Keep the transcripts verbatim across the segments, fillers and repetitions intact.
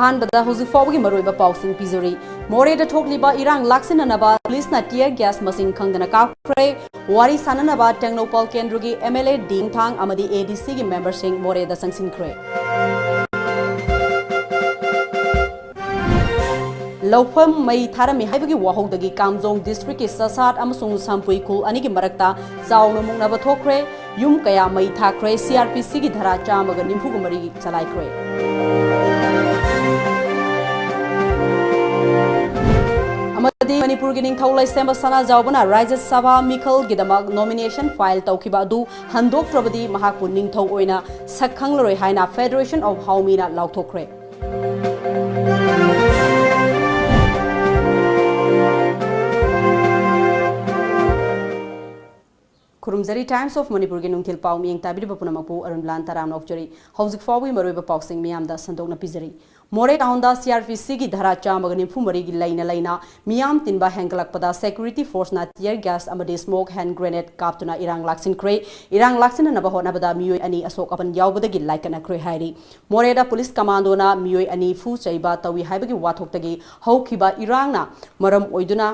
ꯑꯍꯥꯟꯕꯗ ꯍꯧꯖꯤꯛ ꯐꯥꯎꯕꯒꯤ ꯃꯔꯨꯑꯣꯏꯕ ꯄꯥꯎꯁꯤꯡ ꯄꯤꯖꯔꯤ꯫ ꯃꯣꯔꯦꯗ ꯊꯣꯛꯂꯤꯕ ꯏꯔꯥꯡ ꯂꯥꯛꯁꯤꯟꯅꯅꯕ ꯄꯨꯂꯤꯁꯅ tear gas ꯃꯁꯤꯡ ꯈꯪꯗꯅ ꯀꯥꯞꯈ꯭ꯔꯦ꯫ ꯋꯥꯔꯤ ꯁꯥꯅꯅꯕ ꯇꯦꯡꯅꯧꯄꯜ ꯀꯦꯟꯗ꯭ꯔꯒꯤ MLA ꯗꯤꯡꯊꯥꯡ ꯑꯃꯗꯤ ADCꯒꯤ memberꯁꯤꯡ ꯃꯣꯔꯦꯗ ꯆꯪꯁꯤꯟꯈ꯭ꯔꯦ꯫ ꯂꯧꯐꯝ ꯃꯩ ꯊꯥꯔꯝꯃꯤ ꯍꯥꯏꯕꯒꯤ ꯋꯥꯍꯧꯗꯒꯤ ꯀꯥꯝꯖꯣꯡ districtꯀꯤ ꯆꯥꯁꯥꯠ ꯑꯃꯁꯨꯡ ꯁꯝꯄꯨꯏ ꯈꯨꯜ ꯑꯅꯤꯒꯤ ꯃꯔꯛꯇ ꯆꯥꯎꯅ ꯃꯨꯛꯅꯕ ꯊꯣꯛꯈ꯭ꯔꯦ꯫ ꯌꯨꯝ ꯀꯌꯥ ꯃꯩ ꯊꯥꯈ꯭ꯔꯦ꯫ CRPCꯒꯤ ꯙꯥꯔꯥ ꯆꯥꯝꯃꯒ ꯅꯤꯐꯨꯒ ꯃꯔꯤ ꯆꯂꯥꯏꯈ꯭ꯔꯦ꯫ ꯑꯃꯗꯤ ꯃꯅꯤꯄꯨꯔꯒꯤ ꯅꯤꯡꯊꯧ ꯂꯩꯁꯦꯝꯕ ꯁꯅꯥꯖꯥꯎꯕꯅ ꯔꯥꯖ꯭ꯌ ꯁꯚꯥ ꯃꯤꯈꯜꯒꯤꯗꯃꯛ nomination file ꯇꯧꯈꯤꯕ ꯑꯗꯨ ꯍꯟꯗꯣꯛꯇ꯭ꯔꯕꯗꯤ ꯃꯍꯥꯛꯄꯨ ꯅꯤꯡꯊꯧ ꯑꯣꯏꯅ ꯁꯛ ꯈꯪꯂꯔꯣꯏ ꯍꯥꯏꯅ Federation of Haomeeꯅ ꯂꯥꯎꯊꯣꯛꯈ꯭ꯔꯦ꯫ ꯈꯨꯔꯨꯝꯖꯔꯤ꯫ Times of Manipurꯒꯤ ꯅꯨꯡꯊꯤꯜ ꯄꯥꯎ ꯃꯤꯠꯌꯦꯡ ꯇꯥꯕꯤꯔꯤꯕ ꯄꯨꯝꯅꯃꯛꯄꯨ ꯑꯔꯨꯟ ꯂꯥꯟ ꯇꯔꯥꯝꯅ ꯑꯣꯛꯆꯔꯤ꯫ ꯍꯧꯖꯤꯛ ꯐꯥꯎꯕꯒꯤ ꯃꯔꯨꯑꯣꯏꯕ ꯄꯥꯎꯁꯤꯡ ꯃꯤꯌꯥꯝꯗ ꯁꯟꯗꯣꯛꯅ ꯄꯤꯖꯔꯤ꯫ ꯃꯣꯔꯦ townꯗ CRPCꯒꯤ ꯙꯥꯔꯥ ꯆꯥꯝꯃꯒ ꯅꯤꯐꯨ ꯃꯔꯤꯒꯤ ꯂꯩꯅ ꯂꯩꯅ ꯃꯤꯌꯥꯝ ꯇꯤꯟꯕ ꯍꯦꯟꯒꯠꯂꯛꯄꯗ security forceꯅ tear gas ꯑꯃꯗꯤ smoke hand grenade ꯀꯥꯞꯇꯨꯅ ꯏꯔꯥꯡ ꯂꯥꯛꯁꯤꯟꯈ꯭ꯔꯦ꯫ ꯏꯔꯥꯡ ꯂꯥꯛꯁꯤꯟꯅꯅꯕ ꯍꯣꯠꯅꯕꯗ ꯃꯤꯑꯣꯏ ꯑꯅꯤ ꯑꯁꯣꯛ ꯑꯄꯟ ꯌꯥꯎꯕꯗꯒꯤ ꯂꯥꯏꯀꯠꯅꯈ꯭ꯔꯦ ꯍꯥꯏꯔꯤ꯫ ꯃꯣꯔꯦꯗ ꯄꯨꯂꯤꯁ commandoꯅ ꯃꯤꯑꯣꯏ ꯑꯅꯤ ꯐꯨ ꯆꯩꯕ ꯇꯧꯏ ꯍꯥꯏꯕꯒꯤ ꯋꯥꯊꯣꯛꯇꯒꯤ ꯍꯧꯈꯤꯕ ꯏꯔꯥꯡꯅ ꯃꯔꯝ ꯑꯣꯏꯗꯨꯅ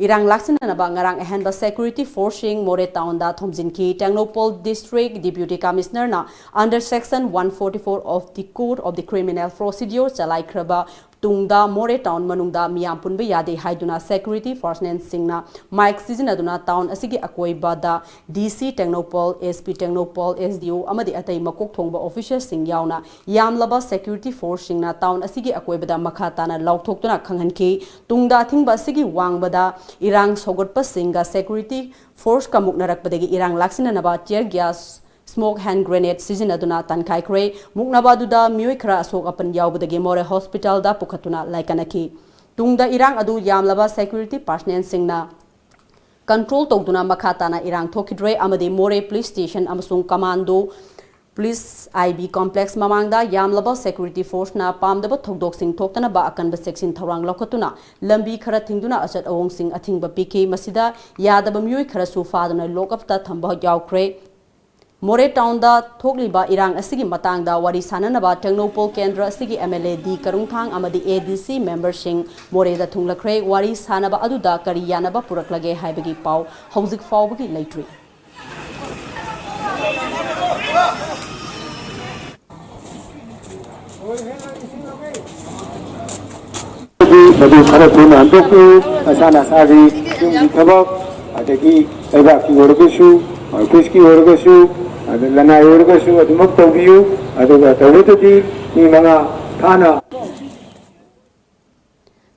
ꯏꯔꯥꯡ ꯂꯥꯛꯁꯤꯟꯅꯅꯕ ꯉꯔꯥꯡ ꯑꯍꯦꯟꯕ security forceꯁꯤꯡ ꯃꯣꯔꯦ townꯗ ꯊꯣꯝꯖꯤꯟꯈꯤ꯫ Tengnoupal district deputy commissionerꯅ under section one forty-four of the Code of the Criminal Procedure ꯆꯂꯥꯏꯈ꯭ꯔꯕ ꯇꯨꯡꯗ ꯃꯣꯔꯦ town ꯃꯅꯨꯡꯗ ꯃꯤꯌꯥꯝ ꯄꯨꯟꯕ ꯌꯥꯗꯦ ꯍꯥꯏꯗꯨꯅ security personnelꯁꯤꯡꯅ mike ꯁꯤꯖꯤꯟꯅꯗꯨꯅ town ꯑꯁꯤꯒꯤ ꯑꯀꯣꯏꯕꯗ DC Tengnoupal, SP Tengnoupal, SDO ꯑꯃꯗꯤ ꯑꯇꯩ ꯃꯀꯣꯛ ꯊꯣꯡꯕ officerꯁꯤꯡ ꯌꯥꯎꯅ ꯌꯥꯝꯂꯕ security forceꯁꯤꯡꯅ town ꯑꯁꯤꯒꯤ ꯑꯀꯣꯏꯕꯗ ꯃꯈꯥ ꯇꯥꯅ ꯂꯥꯎꯊꯣꯛꯇꯨꯅ ꯈꯪꯍꯟꯈꯤ꯫ ꯇꯨꯡꯗ ꯑꯊꯤꯡꯕ ꯑꯁꯤꯒꯤ ꯋꯥꯡꯃꯗ ꯏꯔꯥꯡ ꯁꯧꯒꯠꯄꯁꯤꯡꯒ security forceꯀ ꯃꯨꯛꯅꯔꯛꯄꯗꯒꯤ ꯏꯔꯥꯡ ꯂꯥꯛꯁꯤꯟꯅꯅꯕ tear gas, smoke hand grenade ꯁꯤꯖꯤꯟꯅꯗꯨꯅ ꯇꯥꯟꯈꯥꯏꯈ꯭ꯔꯦ꯫ ꯃꯨꯛꯅꯕ ꯑꯗꯨꯗ ꯃꯤꯑꯣꯏ ꯈꯔ ꯑꯁꯣꯛ ꯑꯄꯟ ꯌꯥꯎꯕꯗꯒꯤ ꯃꯣꯔꯦ hospitalꯗ ꯄꯨꯈꯠꯇꯨꯅ ꯂꯥꯏꯀꯠꯅꯈꯤ꯫ ꯇꯨꯡꯗ ꯏꯔꯥꯡ ꯑꯗꯨ ꯌꯥꯝꯂꯕ security personnelꯁꯤꯡꯅ control ꯇꯧꯗꯨꯅ ꯃꯈꯥ ꯇꯥꯅ ꯏꯔꯥꯡ ꯊꯣꯛꯈꯤꯗ꯭ꯔꯦ ꯑꯃꯗꯤ ꯃꯣꯔꯦ police station ꯑꯃꯁꯨꯡ commando police IB complex ꯃꯃꯥꯡꯗ ꯌꯥꯝꯂꯕ security forceꯅ ꯄꯥꯝꯗꯕ ꯊꯧꯗꯣꯛꯁꯤꯡ ꯊꯣꯛꯇꯅꯕ ꯑꯀꯟꯕ ꯆꯦꯛꯁꯤꯟ ꯊꯧꯔꯥꯡ ꯂꯧꯈꯠꯇꯨꯅ ꯂꯝꯕꯤ ꯈꯔ ꯊꯤꯡꯗꯨꯅ ꯑꯆꯠ ꯑꯑꯣꯡꯁꯤꯡ ꯑꯊꯤꯡꯕ ꯄꯤꯈꯤ꯫ ꯃꯁꯤꯗ ꯌꯥꯗꯕ ꯃꯤꯑꯣꯏ ꯈꯔꯁꯨ ꯐꯥꯗꯨꯅ lock upꯇ ꯊꯝꯕ ꯌꯥꯎꯈ꯭ꯔꯦ꯫ ꯃꯣꯔꯦ ꯇꯥꯎꯟꯗ ꯊꯣꯛꯂꯤꯕ ꯏꯔꯥꯡ ꯑꯁꯤꯒꯤ ꯃꯇꯥꯡꯗ ꯋꯥꯔꯤ ꯁꯥꯅꯅꯕ ꯇꯦꯡꯅꯧꯄꯜ ꯀꯦꯟꯗ꯭ꯔ ꯑꯁꯤꯒꯤ MLA ꯗꯤ ꯀꯔꯨꯡꯊꯥꯡ ꯑꯃꯗꯤ ADC ꯃꯦꯝꯕꯔꯁꯤꯡ ꯃꯣꯔꯦꯗ ꯊꯨꯡꯂꯈ꯭ꯔꯦ꯫ ꯋꯥꯔꯤ ꯁꯥꯅꯕ ꯑꯗꯨꯗ ꯀꯔꯤ ꯌꯥꯅꯕ ꯄꯨꯔꯛꯂꯒꯦ ꯍꯥꯏꯕꯒꯤ ꯄꯥꯎ ꯍꯧꯖꯤꯛ ꯐꯥꯎꯕꯒꯤ ꯂꯩꯇ꯭ꯔꯤ꯫ ꯃꯗꯨ ꯈꯔ ꯊꯨꯅ ꯍꯟꯗꯣꯛꯄꯤꯌꯨ꯫ ꯅꯁꯥ ꯅꯁꯥꯒꯤ ꯌꯨꯝꯒꯤ ꯊꯕꯛ, ꯑꯗꯒꯤ ꯂꯩꯕꯥꯛꯀꯤ ꯑꯣꯏꯔꯒꯁꯨ, ꯑꯣꯐꯤꯁꯀꯤ ꯑꯣꯏꯔꯒꯁꯨ, ꯑꯗ ꯂꯅꯥꯏ ꯑꯣꯏꯔꯒꯁꯨ ꯑꯗꯨꯃꯛ ꯇꯧꯕꯤꯌꯨ꯫ ꯑꯗꯨꯒ ꯇꯧꯕꯗꯗꯤ ꯃꯤ ꯃꯉꯥ ꯊꯥꯅ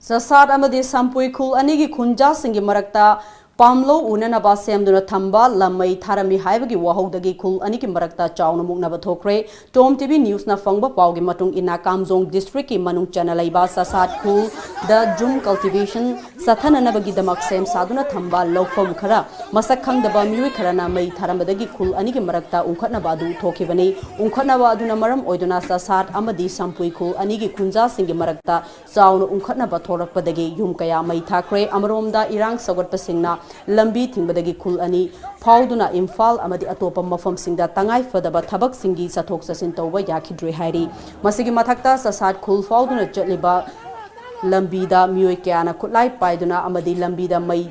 ꯆꯁꯥꯠ ꯑꯃꯗꯤ ꯁꯝꯄꯨꯏ ꯈꯨꯜ ꯑꯅꯤꯒꯤ ꯈꯨꯟꯖꯥꯁꯤꯡꯒꯤ ꯃꯔꯛꯇ ꯄꯥꯝꯂꯧ ꯎꯅꯅꯕ ꯁꯦꯝꯗꯨꯅ ꯊꯝꯕ ꯂꯝꯃꯩ ꯊꯥꯔꯝꯃꯤ ꯍꯥꯏꯕꯒꯤ ꯋꯥꯍꯧꯗꯒꯤ ꯈꯨꯜ ꯑꯅꯤꯒꯤ ꯃꯔꯛꯇ ꯆꯥꯎꯅ ꯃꯨꯛꯅꯕ ꯊꯣꯛꯈ꯭ꯔꯦ꯫ ꯇꯣꯝ ꯇꯤꯚꯤ ꯅ꯭ꯌꯨꯁꯅ ꯐꯪꯕ ꯄꯥꯎꯒꯤ ꯃꯇꯨꯡ ꯏꯟꯅ, ꯀꯥꯝꯖꯣꯡ ꯗꯤꯁꯇ꯭ꯔꯤꯛꯀꯤ ꯃꯅꯨꯡ ꯆꯟꯅ ꯂꯩꯕ ꯆꯁꯥꯠ ꯈꯨꯜꯗ ꯖꯨꯝ ꯀꯜꯇꯤꯚꯦꯁꯟ ꯆꯠꯊꯅꯅꯕꯒꯤꯗꯃꯛ ꯁꯦꯝ ꯁꯥꯗꯨꯅ ꯊꯝꯕ ꯂꯧꯐꯝ ꯈꯔ ꯃꯁꯛ ꯈꯪꯗꯕ ꯃꯤꯑꯣꯏ ꯈꯔꯅ ꯃꯩ ꯊꯥꯔꯝꯕꯗꯒꯤ ꯈꯨꯜ ꯑꯅꯤꯒꯤ ꯃꯔꯛꯇ ꯎꯪꯈꯠꯅꯕ ꯑꯗꯨ ꯊꯣꯛꯈꯤꯕꯅꯤ꯫ ꯎꯪꯈꯠꯅꯕ ꯑꯗꯨꯅ ꯃꯔꯝ ꯑꯣꯏꯗꯨꯅ ꯆꯁꯥꯠ ꯑꯃꯗꯤ ꯁꯝꯄꯨꯏ ꯈꯨꯜ ꯑꯅꯤꯒꯤ ꯈꯨꯟꯖꯥꯁꯤꯡꯒꯤ ꯃꯔꯛꯇ ꯆꯥꯎꯅ ꯎꯪꯈꯠꯅꯕ ꯊꯣꯔꯛꯄꯗꯒꯤ ꯌꯨꯝ ꯀꯌꯥ ꯃꯩ ꯊꯥꯈ꯭ꯔꯦ꯫ ꯑꯃꯔꯣꯝꯗ, ꯏꯔꯥꯡ ꯁꯧꯒꯠꯄꯁꯤꯡꯅ ꯂꯝꯕꯤ ꯊꯤꯡꯕꯗꯒꯤ ꯈꯨꯜ ꯑꯅꯤ ꯐꯥꯎꯗꯨꯅ ꯏꯝꯐꯥꯜ ꯑꯃꯗꯤ ꯑꯇꯣꯞꯄ ꯃꯐꯝꯁꯤꯡꯗ ꯇꯉꯥꯏ ꯐꯗꯕ ꯊꯕꯛꯁꯤꯡꯒꯤ ꯆꯠꯊꯣꯛ ꯆꯠꯁꯤꯟ ꯇꯧꯕ ꯌꯥꯈꯤꯗ꯭ꯔꯦ ꯍꯥꯏꯔꯤ꯫ ꯃꯁꯤꯒꯤ ꯃꯊꯛꯇ, ꯆꯁꯥꯠ ꯈꯨꯜ ꯐꯥꯎꯗꯨꯅ ꯆꯠꯂꯤꯕ ꯂꯝꯕꯤꯗ ꯃꯤꯑꯣꯏ ꯀꯌꯥꯅ ꯈꯨꯠꯂꯥꯏ ꯄꯥꯏꯗꯨꯅ ꯑꯃꯗꯤ ꯂꯝꯕꯤꯗ ꯃꯩ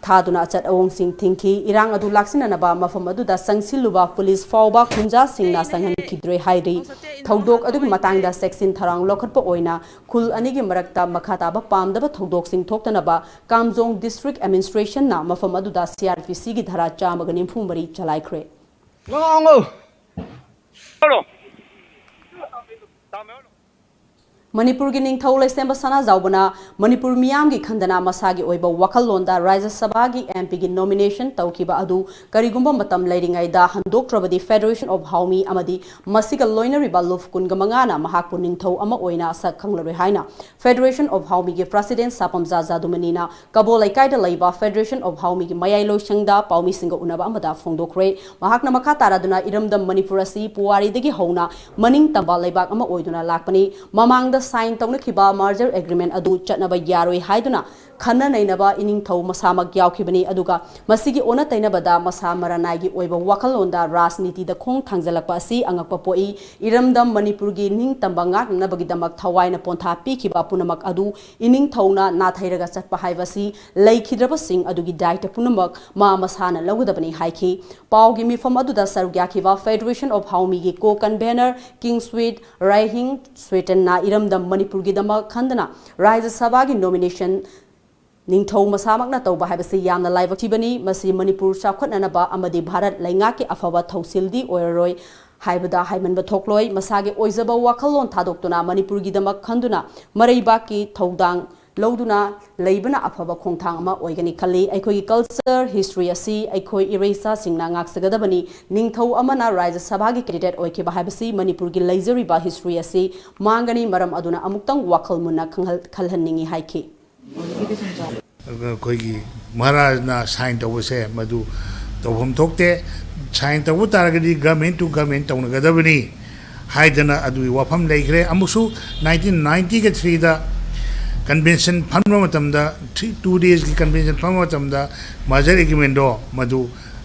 ꯊꯥꯗꯨꯅ ꯑꯆꯠ ꯑꯋꯣꯡꯁꯤꯡ ꯊꯤꯡꯈꯤ꯫ ꯏꯔꯥꯡ ꯑꯗꯨ ꯂꯥꯛꯁꯤꯟꯅꯅꯕ ꯃꯐꯝ ꯑꯗꯨꯗ ꯆꯪꯁꯤꯜꯂꯨꯕ ꯄꯨꯂꯤꯁ ꯐꯥꯎꯕ ꯈꯨꯟꯖꯥꯁꯤꯡꯅ ꯆꯪꯍꯟꯈꯤꯗ꯭ꯔꯦ ꯍꯥꯏꯔꯤ꯫ ꯊꯧꯗꯣꯛ ꯑꯗꯨꯒꯤ ꯃꯇꯥꯡꯗ ꯆꯦꯛꯁꯤꯟ ꯊꯧꯔꯥꯡ ꯂꯧꯈꯠꯄ ꯑꯣꯏꯅ ꯈꯨꯜ ꯑꯅꯤꯒꯤ ꯃꯔꯛꯇ ꯃꯈꯥ ꯇꯥꯕ ꯄꯥꯝꯗꯕ ꯊꯧꯗꯣꯛꯁꯤꯡ ꯊꯣꯛꯇꯅꯕ ꯀꯥꯝꯖꯣꯡ ꯗꯤꯁꯇ꯭ꯔꯤꯛ ꯑꯦꯗꯃꯤꯅꯤꯁꯇ꯭ꯔꯦꯁꯟꯅ ꯃꯐꯝ ꯑꯗꯨꯗ CrPCꯒꯤ ꯙꯥꯔꯥ ꯆꯥꯝꯃꯒ ꯅꯤꯐꯨ ꯃꯔꯤ ꯆꯂꯥꯏꯈ꯭ꯔꯦ꯫ ꯃꯅꯤꯄꯨꯔꯒꯤ ꯅꯤꯡꯊꯧ ꯂꯩꯁꯦꯝꯕ ꯁꯅꯥꯖꯥꯎꯕꯅ ꯃꯅꯤꯄꯨꯔ ꯃꯤꯌꯥꯝꯒꯤ ꯈꯟꯗꯅ ꯃꯁꯥꯒꯤ ꯑꯣꯏꯕ ꯋꯥꯈꯜꯂꯣꯟꯗ ꯔꯥꯖ꯭ꯌ ꯁꯚꯥꯒꯤ MPꯒꯤ nomination ꯇꯧꯈꯤꯕ ꯑꯗꯨ ꯀꯔꯤꯒꯨꯝꯕ ꯃꯇꯝ ꯂꯩꯔꯤꯉꯩꯗ ꯍꯟꯗꯣꯛꯇ꯭ꯔꯕꯗꯤ Federation of Haomi ꯑꯃꯗꯤ ꯃꯁꯤꯒ ꯂꯣꯏꯅꯔꯤꯕ ꯂꯨꯞ ꯀꯨꯟꯒ ꯃꯉꯥꯅ ꯃꯍꯥꯛꯄꯨ ꯅꯤꯡꯊꯧ ꯑꯃ ꯑꯣꯏꯅ ꯁꯛ ꯈꯪꯂꯔꯣꯏ ꯍꯥꯏꯅ Federation of Haomiꯒꯤ president ꯁꯥꯄꯝꯖꯥ ꯖꯥꯗꯨꯃꯅꯤꯅ ꯀꯕꯣ ꯂꯩꯀꯥꯏꯗ ꯂꯩꯕ Federation of Haomiꯒꯤ ꯃꯌꯥꯏ ꯂꯣꯏꯁꯪꯗ ꯄꯥꯎꯃꯤꯁꯤꯡꯒ ꯎꯅꯕ ꯑꯃꯗ ꯐꯣꯡꯗꯣꯛꯈ꯭ꯔꯦ꯫ ꯃꯍꯥꯛꯅ ꯃꯈꯥ ꯇꯥꯔꯗꯨꯅ, ꯏꯔꯝꯗꯝ ꯃꯅꯤꯄꯨꯔ ꯑꯁꯤ ꯄꯨꯋꯥꯔꯤꯗꯒꯤ ꯍꯧꯅ ꯃꯅꯤꯡ ꯇꯝꯕ ꯂꯩꯕꯥꯛ ꯑꯃ ꯑꯣꯏꯗꯨꯅ ꯂꯥꯛꯄꯅꯤ꯫ ꯃꯃꯥꯡꯗ ꯁꯥꯏꯟ ꯇꯧꯅꯈꯤꯕ ꯃꯔꯖꯔ ꯑꯦꯒ꯭ꯔꯤꯃꯦꯟ ꯑꯗꯨ ꯆꯠꯅꯕ ꯌꯥꯔꯣꯏ ꯍꯥꯏꯗꯨꯅ ꯈꯟꯅ ꯅꯩꯅꯕ ꯏꯅꯤꯡꯊꯧ ꯃꯁꯥꯃꯛ ꯌꯥꯎꯈꯤꯕꯅꯤ꯫ ꯑꯗꯨꯒ ꯃꯁꯤꯒꯤ ꯑꯣꯟꯅ ꯇꯩꯅꯕꯗ ꯃꯁꯥ ꯃꯔꯅꯥꯏꯒꯤ ꯑꯣꯏꯕ ꯋꯥꯈꯜꯂꯣꯟꯗ ꯔꯥꯖꯅꯤꯇꯤꯗ ꯈꯣꯡ ꯊꯥꯡꯖꯤꯜꯂꯛꯄ ꯑꯁꯤ ꯑꯉꯛꯄ ꯄꯣꯛꯏ꯫ ꯏꯔꯝꯗꯝ ꯃꯅꯤꯄꯨꯔꯒꯤ ꯅꯤꯡꯇꯝꯕ ꯉꯥꯛꯅꯅꯕꯒꯤꯗꯃꯛ ꯊꯋꯥꯏꯅ ꯄꯣꯟꯊꯥ ꯄꯤꯈꯤꯕ ꯄꯨꯝꯅꯃꯛ ꯑꯗꯨ ꯏꯅꯤꯡꯊꯧꯅ ꯅꯥꯊꯩꯔꯒ ꯆꯠꯄ ꯍꯥꯏꯕꯁꯤ ꯂꯩꯈꯤꯗ꯭ꯔꯕꯁꯤꯡ ꯑꯗꯨꯒꯤ ꯗꯥꯏꯇ ꯄꯨꯝꯅꯃꯛ ꯃꯥ ꯃꯁꯥꯅ ꯂꯧꯒꯗꯕꯅꯤ ꯍꯥꯏꯈꯤ꯫ ꯄꯥꯎꯒꯤ ꯃꯤꯐꯝ ꯑꯗꯨꯗ ꯁꯔꯨꯛ ꯌꯥꯈꯤꯕ Federation of Haomiꯒꯤ co-convenor King Sweet Raihing Sweetenꯅ ꯏꯔꯝꯗꯝ ꯃꯅꯤꯄꯨꯔꯒꯤꯗꯃꯛ ꯈꯟꯗꯨꯅ ꯔꯥꯖ꯭ꯌ ꯁꯚꯥꯒꯤ nomination ꯅꯤꯡꯊꯧ ꯃꯁꯥꯃꯛꯅ ꯇꯧꯕ ꯍꯥꯏꯕꯁꯤ ꯌꯥꯝꯅ ꯂꯥꯏꯕꯛ ꯊꯤꯕꯅꯤ꯫ ꯃꯁꯤ ꯃꯅꯤꯄꯨꯔ ꯆꯥꯎꯈꯠꯅꯅꯕ ꯑꯃꯗꯤ ꯚꯥꯔꯠ ꯂꯩꯉꯥꯛꯀꯤ ꯑꯐꯕ ꯊꯧꯁꯤꯜꯗꯤ ꯑꯣꯏꯔꯔꯣꯏ ꯍꯥꯏꯕꯗ ꯍꯥꯏꯃꯟꯕ ꯊꯣꯛꯂꯣꯏ꯫ ꯃꯁꯥꯒꯤ ꯑꯣꯏꯖꯕ ꯋꯥꯈꯜꯂꯣꯟ ꯊꯥꯗꯣꯛꯇꯨꯅ ꯃꯅꯤꯄꯨꯔꯒꯤꯗꯃꯛ ꯈꯟꯗꯨꯅ ꯃꯔꯩꯕꯥꯛꯀꯤ ꯊꯧꯗꯥꯡ ꯂꯧꯗꯨꯅ ꯂꯩꯕꯅ ꯑꯐꯕ ꯈꯣꯡꯊꯥꯡ ꯑꯃ ꯑꯣꯏꯒꯅꯤ ꯈꯜꯂꯤ꯫ ꯑꯩꯈꯣꯏꯒꯤ culture, history ꯑꯁꯤ ꯑꯩꯈꯣꯏ ꯏꯔꯩꯆꯥꯁꯤꯡꯅ ꯉꯥꯛꯆꯒꯗꯕꯅꯤ꯫ ꯅꯤꯡꯊꯧ ꯑꯃꯅ ꯔꯥꯖ꯭ꯌ ꯁꯚꯥꯒꯤ candidate ꯑꯣꯏꯈꯤꯕ ꯍꯥꯏꯕꯁꯤ ꯃꯅꯤꯄꯨꯔꯒꯤ ꯂꯩꯖꯔꯤꯕ history ꯑꯁꯤ ꯃꯥꯡꯒꯅꯤ꯫ ꯃꯔꯝ ꯑꯗꯨꯅ ꯑꯃꯨꯛꯇꯪ ꯋꯥꯈꯜ ꯃꯨꯟꯅ ꯈꯪꯍꯜ-, ꯈꯜꯍꯟꯅꯤꯡꯏ ꯍꯥꯏꯈꯤ꯫ ꯑꯩꯈꯣꯏꯒꯤ ꯃꯍꯥꯔꯥꯖꯅ ꯁꯥꯏꯟ ꯇꯧꯕꯁꯦ ꯃꯗꯨ ꯇꯧꯐꯝ ꯊꯣꯛꯇꯦ꯫ ꯁꯥꯏꯟ ꯇꯧꯕ ꯇꯥꯔꯒꯗꯤ government to government ꯇꯧꯅꯒꯗꯕꯅꯤ ꯍꯥꯏꯗꯅ ꯑꯗꯨꯒꯤ ꯋꯥꯐꯝ ꯂꯩꯈ꯭ꯔꯦ꯫ ꯑꯃꯨꯛꯁꯨ nineteen ninety-threeꯗ convention ꯐꯝꯕ ꯃꯇꯝꯗ, three, two daysꯀꯤ convention ꯐꯝꯕ ꯃꯇꯝꯗ merger agreementꯗꯣ ꯃꯗꯨ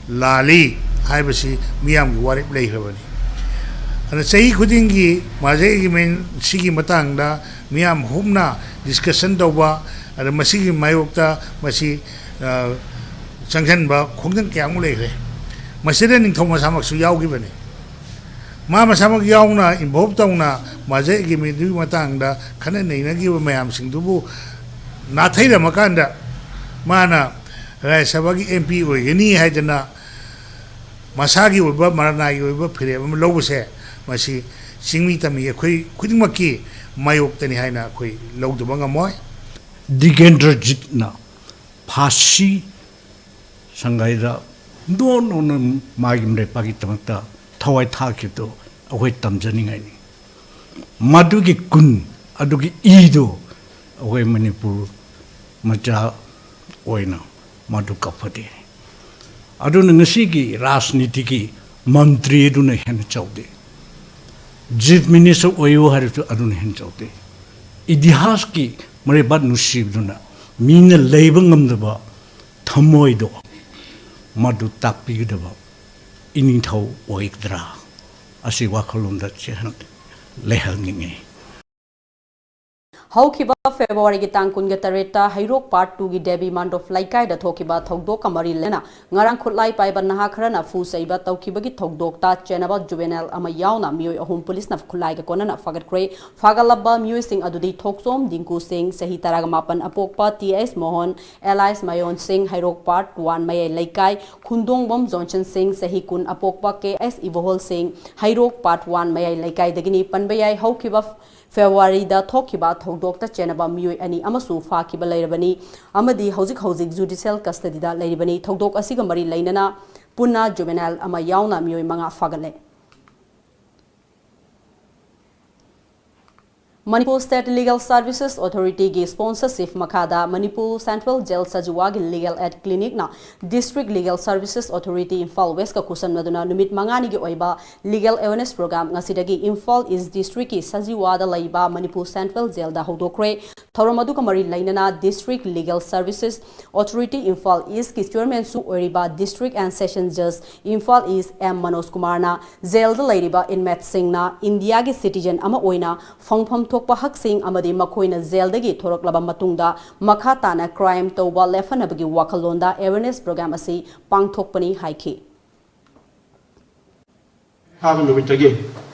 ꯂꯥꯜꯂꯤ ꯍꯥꯏꯕꯁꯤ ꯃꯤꯌꯥꯝꯒꯤ ꯋꯥꯔꯦꯞ ꯂꯩꯈ꯭ꯔꯕꯅꯤ꯫ ꯑꯗꯨꯅ ꯆꯍꯤ ꯈꯨꯗꯤꯡꯒꯤ merger agreementꯁꯤꯒꯤ ꯃꯇꯥꯡꯗ ꯃꯤꯌꯥꯝ ꯍꯨꯞꯅ discussion ꯇꯧꯕ, ꯑꯗ ꯃꯁꯤꯒꯤ ꯃꯥꯌꯣꯛꯇ ꯃꯁꯤ, ꯑ, ꯆꯪꯁꯤꯟꯕ ꯈꯣꯡꯖꯪ ꯀꯌꯥ ꯑꯃ ꯂꯩꯈ꯭ꯔꯦ꯫ ꯃꯁꯤꯗ ꯅꯤꯡꯊꯧ ꯃꯁꯥꯃꯛꯁꯨ ꯌꯥꯎꯈꯤꯕꯅꯤ꯫ ꯃꯥ ꯃꯁꯥꯃꯛ ꯌꯥꯎꯅ involve ꯇꯧꯅ merger agreementꯗꯨꯒꯤ ꯃꯇꯥꯡꯗ ꯈꯟꯅ ꯅꯩꯅꯈꯤꯕ ꯃꯌꯥꯝꯁꯤꯡꯗꯨꯕꯨ ꯅꯥꯊꯩꯔꯝꯃꯀꯥꯟꯗ ꯃꯥꯅ ꯔꯥꯖ꯭ꯌ ꯁꯚꯥꯒꯤ MP ꯑꯣꯏꯒꯅꯤ ꯍꯥꯏꯗꯅ ꯃꯁꯥꯒꯤ ꯑꯣꯏꯕ ꯃꯔꯅꯥꯏꯒꯤ ꯑꯣꯏꯕ ꯐꯤꯔꯦꯞ ꯑꯃ ꯂꯧꯕꯁꯦ, ꯃꯁꯤ ꯆꯤꯡꯃꯤ ꯇꯝꯃꯤ ꯑꯩꯈꯣꯏ ꯈꯨꯗꯤꯡꯃꯛꯀꯤ ꯃꯥꯌꯣꯛꯇꯅꯤ ꯍꯥꯏꯅ ꯑꯩꯈꯣꯏ ꯂꯧꯗꯕ ꯉꯝꯃꯣꯏ꯫ ꯗꯤꯒꯦꯟꯗ꯭ꯔꯖꯤꯠꯅ ꯐꯥꯁꯤ ꯁꯪꯒꯥꯏꯗ ꯅꯣꯟ ꯅꯣꯟꯅ ꯃꯥꯒꯤ ꯃꯔꯩꯄꯥꯛꯀꯤꯗꯃꯛꯇ ꯊꯋꯥꯏ ꯊꯥꯈꯤꯕꯗꯨ ꯑꯩꯈꯣꯏ ꯇꯝꯖꯅꯤꯡꯉꯥꯏꯅꯤ꯫ ꯃꯗꯨꯒꯤ ꯒꯨꯟ, ꯑꯗꯨꯒꯤ ꯏꯗꯨ ꯑꯩꯈꯣꯏ ꯃꯅꯤꯄꯨꯔ ꯃꯆꯥ ꯑꯣꯏꯅ ꯃꯗꯨ ꯀꯞꯐꯗꯦ꯫ ꯑꯗꯨꯅ ꯉꯁꯤꯒꯤ ꯔꯥꯖꯅꯤꯇꯤꯒꯤ ꯃꯟꯇ꯭ꯔꯤ ꯑꯗꯨꯅ ꯍꯦꯟꯅ ꯆꯥꯎꯗꯦ꯫ Chief Minister ꯑꯣꯏꯌꯨ ꯍꯥꯏꯔꯁꯨ ꯑꯗꯨꯅ ꯍꯦꯟꯅ ꯆꯥꯎꯗꯦ꯫ ꯏꯇꯤꯍꯥꯁꯀꯤ ꯃꯔꯩꯕꯥꯛ ꯅꯨꯡꯁꯤꯕꯗꯨꯅ ꯃꯤꯅ ꯂꯩꯕ ꯉꯝꯗꯕ ꯊꯃꯣꯏꯗꯣ ꯃꯗꯨ ꯇꯥꯛꯄꯤꯒꯗꯕ ꯏꯅꯤꯡꯊꯧ ꯑꯣꯏꯒꯗ꯭ꯔꯥ? ꯑꯁꯤ ꯋꯥꯈꯜꯂꯣꯟꯗ ꯆꯦꯍꯟ-, ꯂꯩꯍꯟꯅꯤꯡꯉꯤ꯫ ꯍꯧꯈꯤꯕ ꯐꯦꯕ꯭ꯔꯨꯋꯥꯔꯤꯒꯤ ꯇꯥꯡ ꯀꯨꯟꯒ ꯇꯔꯦꯠꯇ ꯍꯩꯔꯣꯛ ꯄꯥꯔꯠ ꯇꯨꯒꯤ ꯗꯦꯕꯤ ꯃꯥꯟꯗꯣꯞ ꯂꯩꯀꯥꯏꯗ ꯊꯣꯛꯈꯤꯕ ꯊꯧꯗꯣꯛꯀ ꯃꯔꯤ ꯂꯩꯅꯅ ꯉꯔꯥꯡ ꯈꯨꯠꯂꯥꯏ ꯄꯥꯏꯕ ꯅꯍꯥ ꯈꯔꯅ ꯐꯨ ꯆꯩꯕ ꯇꯧꯈꯤꯕꯒꯤ ꯊꯧꯗꯣꯛꯇ ꯆꯦꯟꯅꯕ ꯖꯨꯕꯦꯅꯥꯏꯜ ꯑꯃ ꯌꯥꯎꯅ ꯃꯤꯑꯣꯏ ꯑꯍꯨꯝ ꯄꯨꯂꯤꯁꯅ ꯈꯨꯠꯂꯥꯏꯒ ꯀꯣꯟꯅꯅ ꯐꯥꯒꯠꯈ꯭ꯔꯦ꯫ ꯐꯥꯒꯠꯂꯕ ꯃꯤꯑꯣꯏꯁꯤꯡ ꯑꯗꯨꯗꯤ ꯊꯣꯛꯆꯣꯝ ꯗꯤꯡꯀꯨ ꯁꯤꯡ, ꯆꯍꯤ ꯇꯔꯥꯒ ꯃꯥꯄꯟ, ꯑꯄꯣꯛꯄ ꯇꯤ ꯑꯦꯁ ꯃꯣꯍꯟ, ꯑꯦꯂꯥꯏꯁ ꯃꯌꯣꯟ ꯁꯤꯡ, ꯍꯩꯔꯣꯛ ꯄꯥꯔꯠ ꯋꯥꯟ ꯃꯌꯥꯏ ꯂꯩꯀꯥꯏ, ꯈꯨꯟꯗꯣꯡꯕꯝ ꯖꯣꯟꯁꯟ ꯁꯤꯡ, ꯆꯍꯤ ꯀꯨꯟ, ꯑꯄꯣꯛꯄ ꯀꯦ ꯑꯦꯁ ꯏꯕꯣꯍꯣꯜ ꯁꯤꯡ, ꯍꯩꯔꯣꯛ ꯄꯥꯔꯠ ꯋꯥꯟ ꯃꯌꯥꯏ ꯂꯩꯀꯥꯏꯗꯒꯤꯅꯤ꯫ ꯄꯟꯕ ꯌꯥꯏ, ꯍꯧꯈꯤꯕ ꯐꯦꯕ꯭ꯔꯨꯋꯥꯔꯤꯗ ꯊꯣꯛꯈꯤꯕ ꯊꯧꯗꯣꯛꯇ ꯆꯦꯟꯅꯕ ꯃꯤꯑꯣꯏ ꯑꯅꯤ ꯑꯃꯁꯨ ꯐꯥꯈꯤꯕ ꯂꯩꯔꯕꯅꯤ ꯑꯃꯗꯤ ꯍꯧꯖꯤꯛ ꯍꯧꯖꯤꯛ ꯖꯨꯗꯤꯁꯤꯌꯦꯜ ꯀꯁꯇꯗꯤꯗ ꯂꯩꯔꯤꯕꯅꯤ꯫ ꯊꯧꯗꯣꯛ ꯑꯁꯤꯒ ꯃꯔꯤ ꯂꯩꯅꯅ ꯄꯨꯟꯅ ꯖꯨꯕꯦꯅꯥꯏꯜ ꯑꯃ ꯌꯥꯎꯅ ꯃꯤꯑꯣꯏ ꯃꯉꯥ ꯐꯥꯒꯠꯂꯦ꯫ ꯃꯅꯤꯄꯨꯔ ꯁ꯭ꯇꯦꯠ ꯂꯤꯒꯦꯜ ꯁꯔꯚꯤꯁꯦꯁ ꯑꯣꯊꯣꯔꯤꯇꯤꯒꯤ ꯁ꯭ꯄꯣꯟꯁꯔꯁꯤꯞ ꯃꯈꯥꯗ ꯃꯅꯤꯄꯨꯔ ꯁꯦꯟꯇ꯭ꯔꯦꯜ ꯖꯦꯜ ꯁꯖꯤꯋꯥꯒꯤ ꯂꯤꯒꯦꯜ ꯑꯦꯗ ꯀ꯭ꯂꯤꯅꯤꯛꯅ district legal services authority Imphal ꯋꯦꯁꯀ ꯈꯨꯠꯁꯝꯅꯗꯨꯅ ꯅꯨꯃꯤꯠ ꯃꯉꯥꯅꯤꯒꯤ ꯑꯣꯏꯕ ꯂꯤꯒꯦꯜ ꯑꯦꯋꯦꯔꯅꯦꯁ ꯄ꯭ꯔꯣꯒ꯭ꯔꯥꯝ ꯉꯁꯤꯗꯒꯤ ꯏꯝꯐꯥꯜ ꯏꯁ ꯗꯤꯁꯇ꯭ꯔꯤꯛꯀꯤ ꯁꯖꯤꯋꯥꯗ ꯂꯩꯕ ꯃꯅꯤꯄꯨꯔ ꯁꯦꯟꯇ꯭ꯔꯦꯜ ꯖꯦꯜꯗ ꯍꯧꯗꯣꯛꯈ꯭ꯔꯦ꯫ ꯊꯧꯔꯝ ꯑꯗꯨꯒ ꯃꯔꯤ ꯂꯩꯅꯅ district legal services authority Imphal ꯏꯁꯀꯤ ꯆꯤꯌꯔꯃꯦꯟꯁꯨ ꯑꯣꯏꯔꯤꯕ ꯗꯤꯁꯇ꯭ꯔꯤꯛ ꯑꯦꯟ ꯁꯦꯁꯟ ꯖꯖ ꯏꯝꯐꯥꯜ ꯏꯁ ꯑꯦꯝ ꯃꯅꯣꯖ ꯀꯨꯃꯥꯔꯅ ꯖꯦꯜꯗ ꯂꯩꯔꯤꯕ ꯏꯟꯃꯦꯠꯁꯤꯡꯅ ꯏꯟꯗꯤꯌꯥꯒꯤ ꯁꯤꯇꯤꯖꯟ ꯑꯃ ꯑꯣꯏꯅ ꯐꯪꯐꯝ ꯊꯣꯛꯄ ꯍꯛꯁꯤꯡ ꯑꯃꯗꯤ ꯃꯈꯣꯏꯅ ꯖꯦꯜꯗꯒꯤ ꯊꯣꯔꯛꯂꯕ ꯃꯇꯨꯡꯗ ꯃꯈꯥ ꯇꯥꯅ ꯀ꯭ꯔꯥꯏꯝ ꯇꯧꯕ ꯂꯦꯞꯍꯟꯅꯕꯒꯤ ꯋꯥꯈꯜꯂꯣꯟꯗ ꯑꯦꯋꯦꯔꯅꯦꯁ ꯄ꯭ꯔꯣꯒ꯭ꯔꯥꯝ ꯑꯁꯤ ꯄꯥꯡꯊꯣꯛꯄꯅꯤ ꯍꯥꯏꯈꯤ꯫ ꯐꯥꯕ ꯅꯨꯃꯤꯠꯇꯒꯤ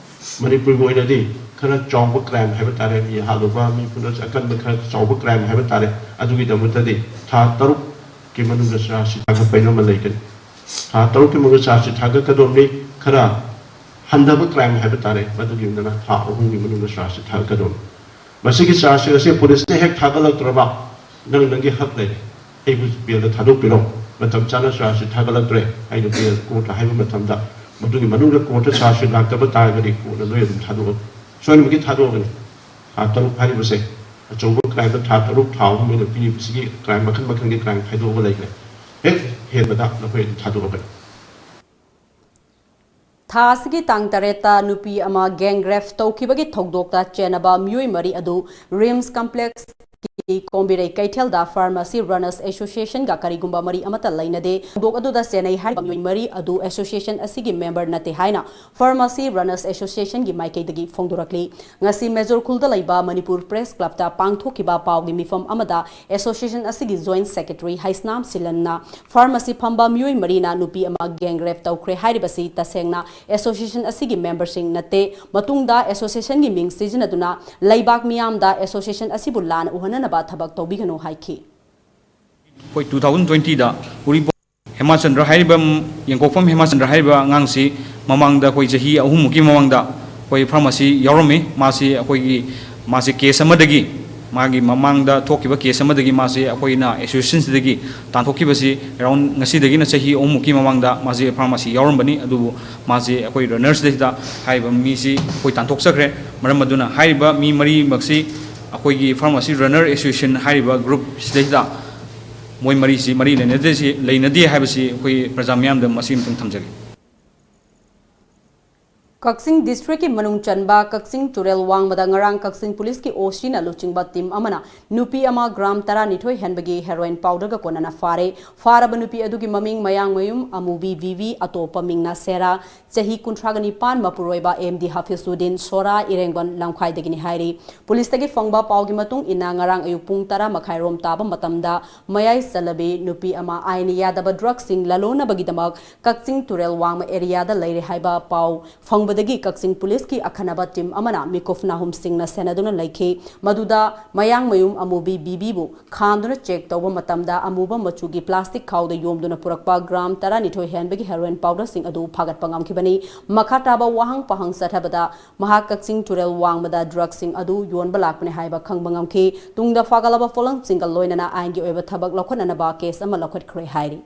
ꯃꯅꯤꯄꯨꯔꯒꯤ ꯑꯣꯏꯅꯗꯤ ꯈꯔ ꯆꯥꯎꯕ ꯀ꯭ꯔꯥꯏꯝ ꯍꯥꯏꯕ ꯇꯥꯔꯦ, ꯃꯤ ꯍꯥꯠꯂꯨꯕ, ꯃꯤ ꯄꯨꯂꯤꯁ ꯑꯀꯟꯕ ꯈꯔ ꯆꯥꯎꯕ ꯀ꯭ꯔꯥꯏꯝ ꯍꯥꯏꯕ ꯇꯥꯔꯦ, ꯑꯗꯨꯒꯤꯗꯃꯛꯇꯗꯤ ꯊꯥ ꯇꯔꯨꯛꯀꯤ ꯃꯅꯨꯡꯗ ꯆꯥꯔꯖꯁꯤꯠ ꯊꯥꯒꯠꯄ ꯍꯥꯏꯅ ꯑꯃ ꯂꯩꯒꯅꯤ꯫ ꯊꯥ ꯇꯔꯨꯛꯀꯤ ꯃꯅꯨꯡꯗ ꯆꯥꯔꯖꯁꯤꯠ ꯊꯥꯒꯠꯀꯗꯧꯕꯅꯤ꯫ ꯈꯔ ꯍꯟꯊꯕ ꯀ꯭ꯔꯥꯏꯝ ꯍꯥꯏꯕ ꯇꯥꯔꯦ, ꯃꯗꯨꯒꯤ ꯑꯣꯏꯅ ꯊꯥ ꯑꯍꯨꯝꯒꯤ ꯃꯅꯨꯡꯗ ꯆꯥꯔꯖꯁꯤꯠ ꯊꯥꯒꯠꯀꯗꯧꯕꯅꯤ꯫ ꯃꯁꯤꯒꯤ ꯆꯥꯔꯖꯁꯤꯡ ꯑꯁꯤ ꯄꯨꯂꯤꯁꯅ ꯍꯦꯛ ꯊꯥꯒꯠꯂꯛꯇ꯭ꯔꯕ, ꯅꯪ ꯅꯪꯒꯤ ꯍꯛ ꯂꯩꯔꯦ, ꯑꯩꯕꯨ ꯕꯦꯜꯗ ꯊꯥꯗꯣꯛꯄꯤꯔꯣ, ꯃꯇꯝ ꯆꯥꯅ ꯆꯥꯔꯖꯁꯤꯠ ꯊꯥꯒꯠꯂꯛꯇ꯭ꯔꯦ ꯍꯥꯏꯅ ꯕꯦꯜ ꯀꯣꯔꯠꯇ ꯍꯥꯏꯕ ꯃꯇꯝꯗ, ꯃꯗꯨꯒꯤ ꯃꯅꯨꯡꯗ ꯀꯣꯔꯠꯇ ꯆꯥꯔꯖꯁꯤꯠ ꯂꯥꯛꯇꯕ ꯇꯥꯔꯒꯗꯤ ꯀꯣꯔꯠꯅ ꯅꯣꯏ ꯑꯗꯨꯝ ꯊꯥꯗꯣꯛꯑꯣ, ꯁꯣꯏꯗꯅꯃꯛꯀꯤ ꯊꯥꯗꯣꯛꯑꯒꯅꯤ꯫ ꯊꯥ ꯇꯔꯨꯛ ꯍꯥꯏꯔꯤꯕꯁꯦ ꯑꯆꯧꯕ ꯀ꯭ꯔꯥꯏꯝꯗ ꯊꯥ ꯇꯔꯨꯛ, ꯊꯥ ꯑꯍꯨꯝ ꯑꯣꯏꯅ ꯄꯤꯔꯤꯕꯁꯤꯒꯤ ꯀ꯭ꯔꯥꯏꯝ ꯃꯈꯜ ꯃꯈꯜꯒꯤ ꯀ꯭ꯔꯥꯏꯝ ꯈꯥꯏꯗꯣꯛꯑꯒ ꯂꯩꯈ꯭ꯔꯦ꯫ ꯍꯦꯛ ꯍꯦꯟꯕꯗ ꯅꯈꯣꯏ ꯑꯗꯨꯝ ꯊꯥꯗꯣꯛꯑꯒꯅꯤ꯫ ꯊꯥ ꯑꯁꯤꯒꯤ ꯇꯥꯡ ꯇꯔꯦꯠꯇ ꯅꯨꯄꯤ ꯑꯃ gang rape ꯇꯧꯈꯤꯕꯒꯤ ꯊꯧꯗꯣꯛꯇ ꯆꯦꯟꯅꯕ ꯃꯤꯑꯣꯏ ꯃꯔꯤ ꯑꯗꯨ RIMS Complex ꯀꯤ ꯀꯣꯝꯕꯤꯔꯩ ꯀꯩꯊꯦꯜꯗ Pharmacy Runners Association ꯒ ꯀꯔꯤꯒꯨꯝꯕ ꯃꯔꯤ ꯑꯃꯠꯇ ꯂꯩꯅꯗꯦ꯫ ꯊꯧꯗꯣꯛ ꯑꯗꯨꯗ ꯆꯦꯟꯅꯩ ꯍꯥꯏꯔꯤꯕ ꯃꯤꯑꯣꯏ ꯃꯔꯤ ꯑꯗꯨ association ꯑꯁꯤꯒꯤ member ꯅꯠꯇꯦ ꯍꯥꯏꯅ Pharmacy Runners Association ꯒꯤ ꯃꯥꯏꯀꯩꯗꯒꯤ ꯐꯣꯡꯗꯣꯔꯛꯂꯤ꯫ ꯉꯁꯤ ꯃꯦꯖꯣꯔ ꯈꯨꯜꯗ ꯂꯩꯕ ꯃꯅꯤꯄꯨꯔ Press Club ꯇ ꯄꯥꯡꯊꯣꯛꯈꯤꯕ ꯄꯥꯎꯒꯤ ꯃꯤꯐꯝ ꯑꯃꯗ association ꯑꯁꯤꯒꯤ Joint Secretary ꯍꯩꯁꯅꯥꯝ ꯁꯤꯂꯟꯅ pharmacy ꯐꯝꯕ ꯃꯤꯑꯣꯏ ꯃꯔꯤꯅ ꯅꯨꯄꯤ ꯑꯃ gang rape ꯇꯧꯈ꯭ꯔꯦ ꯍꯥꯏꯔꯤꯕꯁꯤ ꯇꯁꯦꯡꯅ association ꯑꯁꯤꯒꯤ member ꯁꯤꯡ ꯅꯠꯇꯦ꯫ ꯃꯇꯨꯡꯗ association ꯒꯤ ꯃꯤꯡ ꯁꯤꯖꯤꯟꯅꯗꯨꯅ ꯂꯩꯕꯥꯛ ꯃꯤꯌꯥꯝꯗ association ꯑꯁꯤꯕꯨ ꯂꯥꯟꯅ ꯎꯍꯟꯅꯅꯕ ꯊꯕꯛ ꯇꯧꯕꯤꯒꯅꯨ ꯍꯥꯏꯈꯤ꯫ ꯑꯩꯈꯣꯏ two thousand twenty ꯗ ꯎꯔꯤꯄꯣꯛ ꯍꯦꯃꯥꯆꯟꯗ꯭ꯔ ꯍꯥꯏꯔꯤꯕ, ꯌꯦꯡꯀꯣꯛꯐꯝ ꯍꯦꯃꯥꯆꯟꯗ꯭ꯔ ꯍꯥꯏꯔꯤꯕ ꯑꯉꯥꯡꯁꯤ ꯃꯃꯥꯡꯗ ꯑꯩꯈꯣꯏ ꯆꯍꯤ ꯑꯍꯨꯝꯃꯨꯛꯀꯤ ꯃꯃꯥꯡꯗ ꯑꯩꯈꯣꯏ pharmacy ꯌꯥꯎꯔꯝꯃꯤ꯫ ꯃꯥꯁꯤ ꯑꯩꯈꯣꯏꯒꯤ, ꯃꯥꯁꯤ case ꯑꯃꯗꯒꯤ, ꯃꯥꯒꯤ ꯃꯃꯥꯡꯗ ꯊꯣꯛꯈꯤꯕ case ꯑꯃꯗꯒꯤ ꯃꯥꯁꯤ ꯑꯩꯈꯣꯏꯅ association ꯁꯤꯗꯒꯤ ꯇꯥꯟꯊꯣꯛꯈꯤꯕꯁꯤ around ꯉꯁꯤꯗꯒꯤꯅ ꯆꯍꯤ ꯑꯍꯨꯝꯃꯨꯛꯀꯤ ꯃꯃꯥꯡꯗ ꯃꯥꯁꯤ pharmacy ꯌꯥꯎꯔꯝꯕꯅꯤ꯫ ꯑꯗꯨꯕꯨ ꯃꯥꯁꯤ ꯑꯩꯈꯣꯏ runner ꯁꯤꯗꯩꯁꯤꯗ ꯍꯥꯏꯔꯤꯕ ꯃꯤꯁꯤ ꯑꯩꯈꯣꯏ ꯇꯥꯟꯊꯣꯛꯆꯈ꯭ꯔꯦ꯫ ꯃꯔꯝ ꯑꯗꯨꯅ ꯍꯥꯏꯔꯤꯕ ꯃꯤ ꯃꯔꯤꯃꯛꯁꯤ ꯑꯩꯈꯣꯏꯒꯤ Pharmacy Runner Association ꯍꯥꯏꯔꯤꯕ group ꯁꯤꯗꯩꯁꯤꯗ ꯃꯣꯏ ꯃꯔꯤꯁꯤ ꯃꯔꯤ ꯂꯩꯅꯗꯦ, ꯂꯩꯅꯗꯦ ꯍꯥꯏꯕꯁꯤ ꯑꯩꯈꯣꯏ ꯄ꯭ꯔꯖꯥ ꯃꯤꯌꯥꯝꯗ ꯃꯁꯤ ꯑꯃꯇꯪ ꯊꯝꯖꯒꯦ꯫ ꯀꯛꯆꯤꯡ district ꯀꯤ ꯃꯅꯨꯡ ꯆꯟꯕ ꯀꯛꯆꯤꯡ ꯇꯨꯔꯦꯜ ꯋꯥꯡꯃꯗ ꯉꯔꯥꯡ ꯀꯛꯆꯤꯡ police ꯀꯤ OC ꯅ ꯂꯨꯆꯤꯡꯕ team ꯑꯃꯅ ꯅꯨꯄꯤ ꯑꯃ gram ꯇꯔꯥꯅꯤꯊꯣꯏ ꯍꯦꯟꯕꯒꯤ heroin powder ꯒ ꯀꯣꯟꯅꯅ ꯐꯥꯔꯦ꯫ ꯐꯥꯔꯕ ꯅꯨꯄꯤ ꯑꯗꯨꯒꯤ ꯃꯃꯤꯡ ꯃꯌꯥꯡꯃꯌꯨꯝ ꯑꯃꯨꯕꯤ ꯕꯤꯕꯤ, ꯑꯇꯣꯞꯄ ꯃꯤꯡꯅ ꯁꯦꯔꯥ, ꯆꯍꯤ ꯀꯨꯟꯊ꯭ꯔꯥꯒ ꯅꯤꯄꯥꯟ, ꯃꯄꯨꯔꯣꯏꯕ ꯑꯦꯝ ꯗꯤ ꯍꯥꯐꯤꯖꯨꯗꯤꯟ ꯁꯣꯔꯥ, ꯏꯔꯦꯡꯕꯟ ꯂꯝꯈꯥꯏꯗꯒꯤꯅꯤ ꯍꯥꯏꯔꯤ꯫ Police ꯇꯒꯤ ꯐꯪꯕ ꯄꯥꯎꯒꯤ ꯃꯇꯨꯡ ꯏꯟꯅ, ꯉꯔꯥꯡ ꯑꯌꯨꯛ ꯄꯨꯡ ꯇꯔꯥ ꯃꯈꯥꯏ ꯔꯣꯝ ꯇꯥꯕ ꯃꯇꯝꯗ ꯃꯌꯥꯏ ꯆꯜꯂꯕꯤ ꯅꯨꯄꯤ ꯑꯃ ꯑꯥꯏꯟ ꯌꯥꯗꯕ drug ꯁꯤꯡ ꯂꯂꯣꯟꯅꯕꯒꯤꯗꯃꯛ ꯀꯛꯆꯤꯡ ꯇꯨꯔꯦꯜ ꯋꯥꯡꯃ area ꯗ ꯂꯩꯔꯦ ꯍꯥꯏꯕ ꯄꯥꯎ ꯐꯪꯕꯗꯒꯤ ꯀꯛꯆꯤꯡ police ꯀꯤ ꯑꯈꯟꯅꯕ team ꯑꯃꯅ ꯃꯤꯀꯨꯞ ꯅꯥꯍꯨꯝꯁꯤꯡꯅ ꯁꯦꯟꯅꯗꯨꯅ ꯂꯩꯈꯤ꯫ ꯃꯗꯨꯗ ꯃꯌꯥꯡꯃꯌꯨꯝ ꯑꯃꯨꯕꯤ ꯕꯤꯕꯤꯕꯨ ꯈꯥꯝꯗꯨꯅ check ꯇꯧꯕ ꯃꯇꯝꯗ, ꯑꯃꯨꯕ ꯃꯆꯨꯒꯤ plastic ꯈꯥꯎꯗ ꯌꯣꯝꯗꯨꯅ ꯄꯨꯔꯛꯄ gram ꯇꯔꯥꯅꯤꯊꯣꯏ ꯍꯦꯟꯕꯒꯤ heroin powder ꯁꯤꯡ ꯑꯗꯨ ꯐꯥꯒꯠꯄ ꯉꯝꯈꯤꯕꯅꯤ꯫ ꯃꯈꯥ ꯇꯥꯕ ꯋꯥꯍꯪ ꯄꯥꯍꯪ ꯆꯠꯊꯕꯗ, ꯃꯍꯥꯛ ꯀꯛꯆꯤꯡ ꯇꯨꯔꯦꯜ ꯋꯥꯡꯃꯗ drug ꯁꯤꯡ ꯑꯗꯨ ꯌꯣꯟꯕ ꯂꯥꯛꯄꯅꯤ ꯍꯥꯏꯕ ꯈꯪꯕ ꯉꯝꯈꯤ꯫ ꯇꯨꯡꯗ ꯐꯥꯒꯠꯂꯕ ꯄꯣꯠꯂꯝꯁꯤꯡꯒ ꯂꯣꯏꯅꯅ ꯑꯥꯏꯟꯒꯤ ꯑꯣꯏꯕ ꯊꯕꯛ ꯂꯧꯈꯠꯅꯅꯕ case ꯑꯃ ꯂꯧꯈꯠꯈ꯭ꯔꯦ ꯍꯥꯏꯔꯤ꯫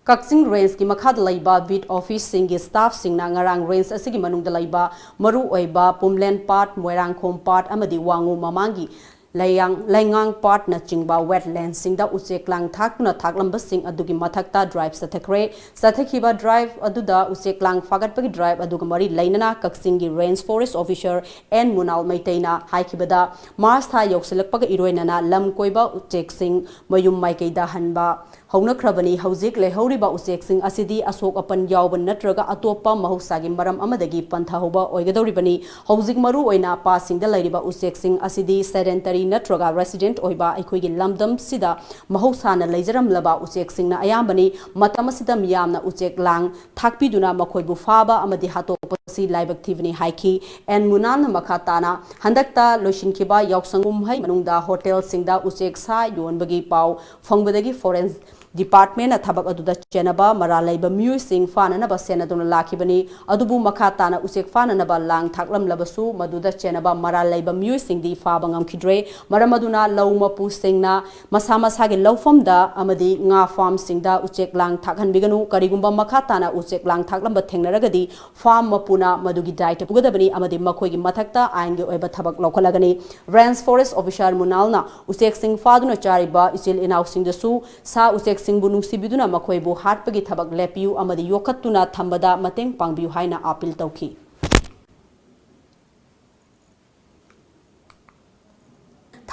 ꯀꯛꯆꯤꯡ range ꯀꯤ ꯃꯈꯥꯗ ꯂꯩꯕ beat office ꯁꯤꯡꯒꯤ staff ꯁꯤꯡꯅ ꯉꯔꯥꯡ range ꯑꯁꯤꯒꯤ ꯃꯅꯨꯡꯗ ꯂꯩꯕ ꯃꯔꯨꯑꯣꯏꯕ ꯄꯨꯝꯂꯦꯟ ꯄꯥꯠ, ꯃꯣꯏꯔꯥꯡꯈꯣꯝ ꯄꯥꯠ ꯑꯃꯗꯤ ꯋꯥꯉꯨ ꯃꯃꯥꯡꯒꯤ ꯂꯩꯌꯥꯡ, ꯂꯩꯉꯥꯡ ꯄꯥꯠꯅꯆꯤꯡꯕ wetlandꯁꯤꯡꯗ ꯎꯆꯦꯛ ꯂꯥꯡ ꯊꯥꯛꯇꯨꯅ ꯊꯥꯛꯂꯝꯕꯁꯤꯡ ꯑꯗꯨꯒꯤ ꯃꯊꯛꯇ drive ꯆꯠꯊꯈ꯭ꯔꯦ꯫ ꯆꯠꯊꯈꯤꯕ drive ꯑꯗꯨꯗ ꯎꯆꯦꯛ ꯂꯥꯡ ꯐꯥꯒꯠꯄꯒꯤ drive ꯑꯗꯨꯒ ꯃꯔꯤ ꯂꯩꯅꯅ ꯀꯛꯆꯤꯡꯒꯤ Range Forest Officer N Munal ꯃꯩꯇꯩꯅ ꯍꯥꯏꯈꯤꯕꯗ, ꯃꯥꯔꯆ ꯊꯥ ꯌꯧꯁꯤꯜꯂꯛꯄꯒ ꯏꯔꯣꯏꯅꯅ ꯂꯝ ꯀꯣꯏꯕ ꯎꯆꯦꯛꯁꯤꯡ ꯃꯌꯨꯝ ꯃꯥꯏꯀꯩꯗ ꯍꯟꯕ ꯍꯧꯅꯈ꯭ꯔꯕꯅꯤ꯫ ꯍꯧꯖꯤꯛ ꯂꯩꯍꯧꯔꯤꯕ ꯎꯆꯦꯛꯁꯤꯡ ꯑꯁꯤꯗꯤ ꯑꯁꯣꯛ ꯑꯄꯟ ꯌꯥꯎꯕ ꯅꯠꯇ꯭ꯔꯒ ꯑꯇꯣꯞꯄ ꯃꯍꯧꯁꯥꯒꯤ ꯃꯔꯝ ꯑꯃꯗꯒꯤ ꯄꯟꯊꯍꯧꯕ ꯑꯣꯏꯒꯗꯧꯔꯤꯕꯅꯤ꯫ ꯍꯧꯖꯤꯛ ꯃꯔꯨ ꯑꯣꯏꯅ ꯄꯥꯠꯁꯤꯡꯗ ꯂꯩꯔꯤꯕ ꯎꯆꯦꯛꯁꯤꯡ ꯑꯁꯤꯗꯤ sedentary ꯅꯠꯇ꯭ꯔꯒ resident ꯑꯣꯏꯕ ꯑꯩꯈꯣꯏꯒꯤ ꯂꯝꯗꯝꯁꯤꯗ ꯃꯍꯧꯁꯥꯅ ꯂꯩꯖꯔꯝꯂꯕ ꯎꯆꯦꯛꯁꯤꯡꯅ ꯑꯌꯥꯝꯕꯅꯤ꯫ ꯃꯇꯝ ꯑꯁꯤꯗ ꯃꯤꯌꯥꯝꯅ ꯎꯆꯦꯛ ꯂꯥꯡ ꯊꯥꯛꯄꯤꯗꯨꯅ ꯃꯈꯣꯏꯕꯨ ꯐꯥꯕ ꯑꯃꯗꯤ ꯍꯥꯠꯇꯣꯛꯄꯁꯤ ꯂꯥꯏꯕꯛ ꯊꯤꯕꯅꯤ ꯍꯥꯏꯈꯤ꯫ ꯑꯦꯟ ꯃꯨꯅꯥꯜꯅ ꯃꯈꯥ ꯇꯥꯅ, ꯍꯟꯗꯛꯇ ꯂꯣꯏꯁꯤꯟꯈꯤꯕ ꯌꯥꯎꯁꯪ ꯀꯨꯝꯍꯩ ꯃꯅꯨꯡꯗ ꯍꯣꯇꯦꯜꯁꯤꯡꯗ ꯎꯆꯦꯛ ꯁꯥ ꯌꯣꯟꯕꯒꯤ ꯄꯥꯎ ꯐꯪꯕꯗꯒꯤ Forest Departmentꯅ ꯊꯕꯛ ꯑꯗꯨꯗ ꯆꯦꯟꯅꯕ ꯃꯔꯥꯜ ꯂꯩꯕ ꯃꯤꯑꯣꯏꯁꯤꯡ ꯐꯥꯅꯅꯕ ꯁꯦꯟꯅꯗꯨꯅ ꯂꯥꯛꯈꯤꯕꯅꯤ꯫ ꯑꯗꯨꯕꯨ ꯃꯈꯥ ꯇꯥꯅ ꯎꯆꯦꯛ ꯐꯥꯅꯅꯕ ꯂꯥꯡ ꯊꯥꯛꯂꯝꯂꯕꯁꯨ ꯃꯗꯨꯗ ꯆꯦꯟꯅꯕ ꯃꯔꯥꯜ ꯂꯩꯕ ꯃꯤꯑꯣꯏꯁꯤꯡꯗꯤ ꯐꯥꯕ ꯉꯝꯈꯤꯗ꯭ꯔꯦ꯫ ꯃꯔꯝ ꯑꯗꯨꯅ ꯂꯧ ꯃꯄꯨꯁꯤꯡꯅ ꯃꯁꯥ ꯃꯁꯥꯒꯤ ꯂꯧꯐꯝꯗ ꯑꯃꯗꯤ ꯉꯥ farmꯁꯤꯡꯗ ꯎꯆꯦꯛ ꯂꯥꯡ ꯊꯥꯛꯍꯟꯕꯤꯒꯅꯨ꯫ ꯀꯔꯤꯒꯨꯝꯕ ꯃꯈꯥ ꯇꯥꯅ ꯎꯆꯦꯛ ꯂꯥꯡ ꯊꯥꯛꯂꯝꯕ ꯊꯦꯡꯅꯔꯒꯗꯤ farm ꯃꯄꯨꯅ ꯃꯗꯨꯒꯤ ꯗꯥꯏꯇ ꯄꯨꯒꯗꯕꯅꯤ ꯑꯃꯗꯤ ꯃꯈꯣꯏꯒꯤ ꯃꯊꯛꯇ ꯑꯥꯏꯟꯒꯤ ꯑꯣꯏꯕ ꯊꯕꯛ ꯂꯧꯈꯠꯂꯒꯅꯤ꯫ Range Forest Officer ꯃꯨꯅꯥꯜꯅ ꯎꯆꯦꯛꯁꯤꯡ ꯐꯥꯗꯨꯅ ꯆꯥꯔꯤꯕ ꯏꯆꯤꯜ ꯏꯅꯥꯎꯁꯤꯡꯗꯁꯨ ꯁꯥ ꯎꯆꯦꯛꯁꯤꯡꯕꯨ ꯅꯨꯡꯁꯤꯕꯤꯗꯨꯅ ꯃꯈꯣꯏꯕꯨ ꯍꯥꯠꯄꯒꯤ ꯊꯕꯛ ꯂꯦꯞꯄꯤꯌꯨ ꯑꯃꯗꯤ ꯌꯣꯛꯈꯠꯇꯨꯅ ꯊꯝꯕꯗ ꯃꯇꯦꯡ ꯄꯥꯡꯕꯤꯌꯨ ꯍꯥꯏꯅ appeal ꯇꯧꯈꯤ꯫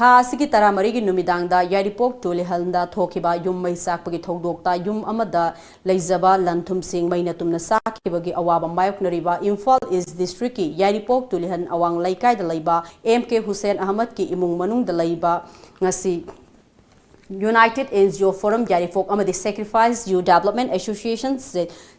ꯊꯥ ꯑꯁꯤꯒꯤ ꯇꯔꯥꯃꯔꯤꯒꯤ ꯅꯨꯃꯤꯗꯥꯡꯗ ꯌꯥꯏꯔꯤꯄꯣꯛ ꯇꯨꯂꯤꯍꯜꯗ ꯊꯣꯛꯈꯤꯕ ꯌꯨꯝ ꯃꯩ ꯆꯥꯛꯄꯒꯤ ꯊꯧꯗꯣꯛꯇ ꯌꯨꯝ ꯑꯃꯗ ꯂꯩꯖꯕ ꯂꯟ ꯊꯨꯝꯁꯤꯡ ꯃꯩꯅ ꯇꯨꯝꯅ ꯆꯥꯛꯈꯤꯕꯒꯤ ꯑꯋꯥꯕ ꯃꯥꯌꯣꯛꯅꯔꯤꯕ ꯏꯝꯐꯥꯜ East Districtꯀꯤ ꯌꯥꯏꯔꯤꯄꯣꯛ ꯇꯨꯂꯤꯍꯜ ꯑꯋꯥꯡ ꯂꯩꯀꯥꯏꯗ ꯂꯩꯕ ꯑꯦꯝ ꯀꯦ ꯍꯨꯁꯦꯟ ꯑꯍꯃꯗꯀꯤ ꯏꯃꯨꯡ ꯃꯅꯨꯡꯗ ꯂꯩꯕ ꯉꯁꯤ United N G O Forum ꯌꯥꯏꯔꯤꯄꯣꯛ ꯑꯃꯗꯤ Sacrifice Youth Development Association,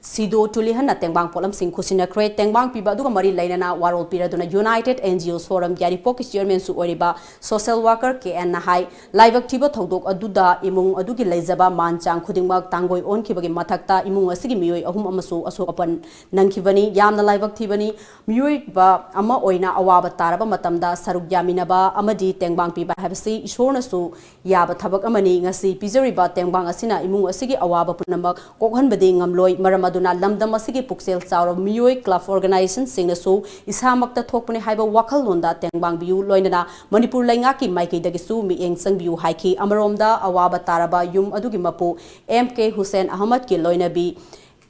ꯁꯤꯗꯣ ꯇꯨꯂꯤꯍꯟꯅ ꯇꯦꯡꯕꯥꯡ ꯄꯣꯠꯂꯝꯁꯤꯡ ꯈꯨꯠꯁꯤꯟꯅꯈ꯭ꯔꯦ꯫ ꯇꯦꯡꯕꯥꯡ ꯄꯤꯕ ꯑꯗꯨꯒ ꯃꯔꯤ ꯂꯩꯅꯅ ꯋꯥꯔꯣꯜ ꯄꯤꯔꯗꯨꯅ United N G O Forum ꯌꯥꯏꯔꯤꯄꯣꯛꯀꯤ chairmanꯁꯨ ꯑꯣꯏꯔꯤꯕ social worker ꯀꯦ ꯑꯦꯟꯅ ꯍꯥꯏ, ꯂꯥꯏꯕꯛ ꯊꯤꯕ ꯊꯧꯗꯣꯛ ꯑꯗꯨꯗ ꯏꯃꯨꯡ ꯑꯗꯨꯒꯤ ꯂꯩꯖꯕ ꯃꯥꯟ ꯆꯥꯡ ꯈꯨꯗꯤꯡꯃꯛ ꯇꯥꯡꯒꯣꯏ ꯑꯣꯟꯈꯤꯕꯒꯤ ꯃꯊꯛꯇ ꯏꯃꯨꯡ ꯑꯁꯤꯒꯤ ꯃꯤꯑꯣꯏ ꯑꯍꯨꯝ ꯑꯃꯁꯨ ꯑꯁꯣꯛ ꯑꯄꯟ ꯅꯪꯈꯤꯕꯅꯤ꯫ ꯌꯥꯝꯅ ꯂꯥꯏꯕꯛ ꯊꯤꯕꯅꯤ꯫ ꯃꯤꯑꯣꯏꯕ ꯑꯃ ꯑꯣꯏꯅ ꯑꯋꯥꯕ ꯇꯥꯔꯕ ꯃꯇꯝꯗ ꯁꯔꯨꯛ ꯌꯥꯃꯤꯟꯅꯕ ꯑꯃꯗꯤ ꯇꯦꯡꯕꯥꯡ ꯄꯤꯕ ꯍꯥꯏꯕꯁꯤ ꯏꯁꯣꯔꯅꯁꯨ ꯌꯥꯕ ꯊꯕꯛ ꯑꯃꯅꯤ꯫ ꯉꯁꯤ ꯄꯤꯖꯔꯤꯕ ꯇꯦꯡꯕꯥꯡ ꯑꯁꯤꯅ ꯏꯃꯨꯡ ꯑꯁꯤꯒꯤ ꯑꯋꯥꯕ ꯄꯨꯝꯅꯃꯛ ꯀꯣꯛꯍꯟꯕꯗꯤ ꯉꯝꯂꯣꯏ꯫ ꯃꯔꯝ ꯑꯗꯨꯅ ꯂꯝꯗꯝ ꯑꯁꯤꯒꯤ ꯄꯨꯛꯆꯦꯜ ꯆꯥꯎꯔꯕ ꯃꯤꯑꯣꯏ, club organizationꯁꯤꯡꯅꯁꯨ ꯏꯁꯥꯃꯛꯇ ꯊꯣꯛꯄꯅꯤ ꯍꯥꯏꯕ ꯋꯥꯈꯜꯂꯣꯟꯗ ꯇꯦꯡꯕꯥꯡꯕꯤꯌꯨ, ꯂꯣꯏꯅꯅ ꯃꯅꯤꯄꯨꯔ ꯂꯩꯉꯥꯛꯀꯤ ꯃꯥꯏꯀꯩꯗꯒꯤꯁꯨ ꯃꯤꯠꯌꯦꯡ ꯆꯪꯕꯤꯌꯨ ꯍꯥꯏꯈꯤ꯫ ꯑꯃꯔꯣꯝꯗ, ꯑꯋꯥꯕ ꯇꯥꯔꯕ ꯌꯨꯝ ꯑꯗꯨꯒꯤ ꯃꯄꯨ ꯑꯦꯝ ꯀꯦ ꯍꯨꯁꯦꯟ ꯑꯍꯃꯗꯀꯤ ꯂꯣꯏꯅꯕꯤ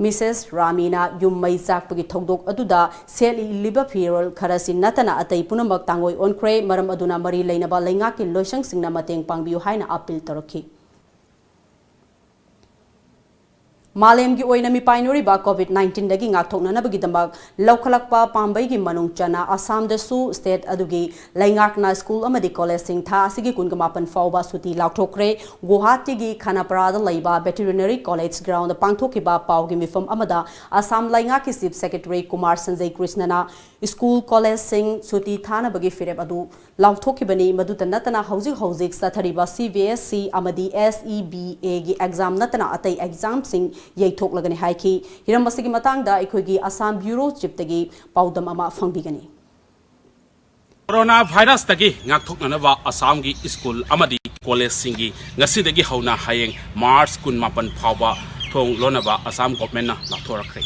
ꯃꯤꯁꯦꯁ ꯔꯥꯃꯤꯅ ꯌꯨꯝ ꯃꯩ ꯆꯥꯛꯄꯒꯤ ꯊꯧꯗꯣꯛ ꯑꯗꯨꯗ ꯁꯦꯠꯂꯤꯕ ꯐꯤꯔꯣꯜ ꯈꯔꯁꯤ ꯅꯠꯇꯅ ꯑꯇꯩ ꯄꯨꯝꯅꯃꯛ ꯇꯥꯡꯑꯣꯏ ꯑꯣꯟꯈ꯭ꯔꯦ꯫ ꯃꯔꯝ ꯑꯗꯨꯅ ꯃꯔꯤ ꯂꯩꯅꯕ ꯂꯩꯉꯥꯛꯀꯤ ꯂꯣꯏꯁꯪꯁꯤꯡꯅ ꯃꯇꯦꯡ ꯄꯥꯡꯕꯤꯌꯨ ꯍꯥꯏꯅ ꯑꯥꯄꯤꯜ ꯇꯧꯔꯛꯈꯤ꯫ ꯃꯥꯂꯦꯝꯒꯤ ꯑꯣꯏꯅ ꯃꯤꯄꯥꯏꯅꯔꯤꯕ COVID nineteenꯗꯒꯤ ꯉꯥꯛꯊꯣꯛꯅꯅꯕꯒꯤꯗꯃꯛ ꯂꯧꯈꯠꯂꯛꯄ ꯄꯥꯝꯕꯩꯒꯤ ꯃꯅꯨꯡ ꯆꯟꯅ ꯑꯁꯥꯝꯗꯁꯨ state ꯑꯗꯨꯒꯤ ꯂꯩꯉꯥꯛꯅ school ꯑꯃꯗꯤ collegeꯁꯤꯡ ꯊꯥ ꯑꯁꯤꯒꯤ ꯀꯨꯟꯒ ꯃꯥꯄꯟ ꯐꯥꯎꯕ ꯁꯨꯇꯤ ꯂꯥꯎꯊꯣꯛꯈ꯭ꯔꯦ꯫ ꯒꯨꯋꯥꯍꯥꯇꯤꯒꯤ ꯈꯅꯥꯄꯥꯔꯥꯗ ꯂꯩꯕ Veterinary College groundꯗ ꯄꯥꯡꯊꯣꯛꯈꯤꯕ ꯄꯥꯎꯒꯤ ꯃꯤꯐꯝ ꯑꯃꯗ ꯑꯁꯥꯝ ꯂꯩꯉꯥꯛꯀꯤ Chief Secretary Kumar Sanjay ꯀ꯭ꯔꯤꯁꯅꯅ school collegeꯁꯤꯡ ꯁꯨꯇꯤ ꯊꯥꯅꯕꯒꯤ ꯐꯤꯔꯦꯞ ꯑꯗꯨ ꯂꯥꯎꯊꯣꯛꯈꯤꯕꯅꯤ꯫ ꯃꯗꯨꯇ ꯅꯠꯇꯅ ꯍꯧꯖꯤꯛ ꯍꯧꯖꯤꯛ ꯆꯠꯊꯔꯤꯕ CBSE ꯑꯃꯗꯤ SEBAꯒꯤ exam ꯅꯠꯇꯅ ꯑꯇꯩ examꯁꯤꯡ ꯌꯩꯊꯣꯛꯂꯒꯅꯤ ꯍꯥꯏꯈꯤ꯫ ꯍꯤꯔꯝ ꯑꯁꯤꯒꯤ ꯃꯇꯥꯡꯗ ꯑꯩꯈꯣꯏꯒꯤ ꯑꯁꯥꯝ bureau chiefꯇꯒꯤ ꯄꯥꯎꯗꯝ ꯑꯃ ꯐꯪꯕꯤꯒꯅꯤ꯫ Corona virusꯇꯒꯤ ꯉꯥꯛꯊꯣꯛꯅꯅꯕ ꯑꯁꯥꯝꯒꯤ school ꯑꯃꯗꯤ collegeꯁꯤꯡꯒꯤ ꯉꯁꯤꯗꯒꯤ ꯍꯧꯅ ꯍꯌꯦꯡ March ꯀꯨꯟꯃꯥꯄꯟ ꯐꯥꯎꯕ ꯊꯣꯡ ꯂꯣꯟꯅꯕ ꯑꯁꯥꯝ governmentꯅ ꯂꯥꯎꯊꯣꯔꯛꯈ꯭ꯔꯦ꯫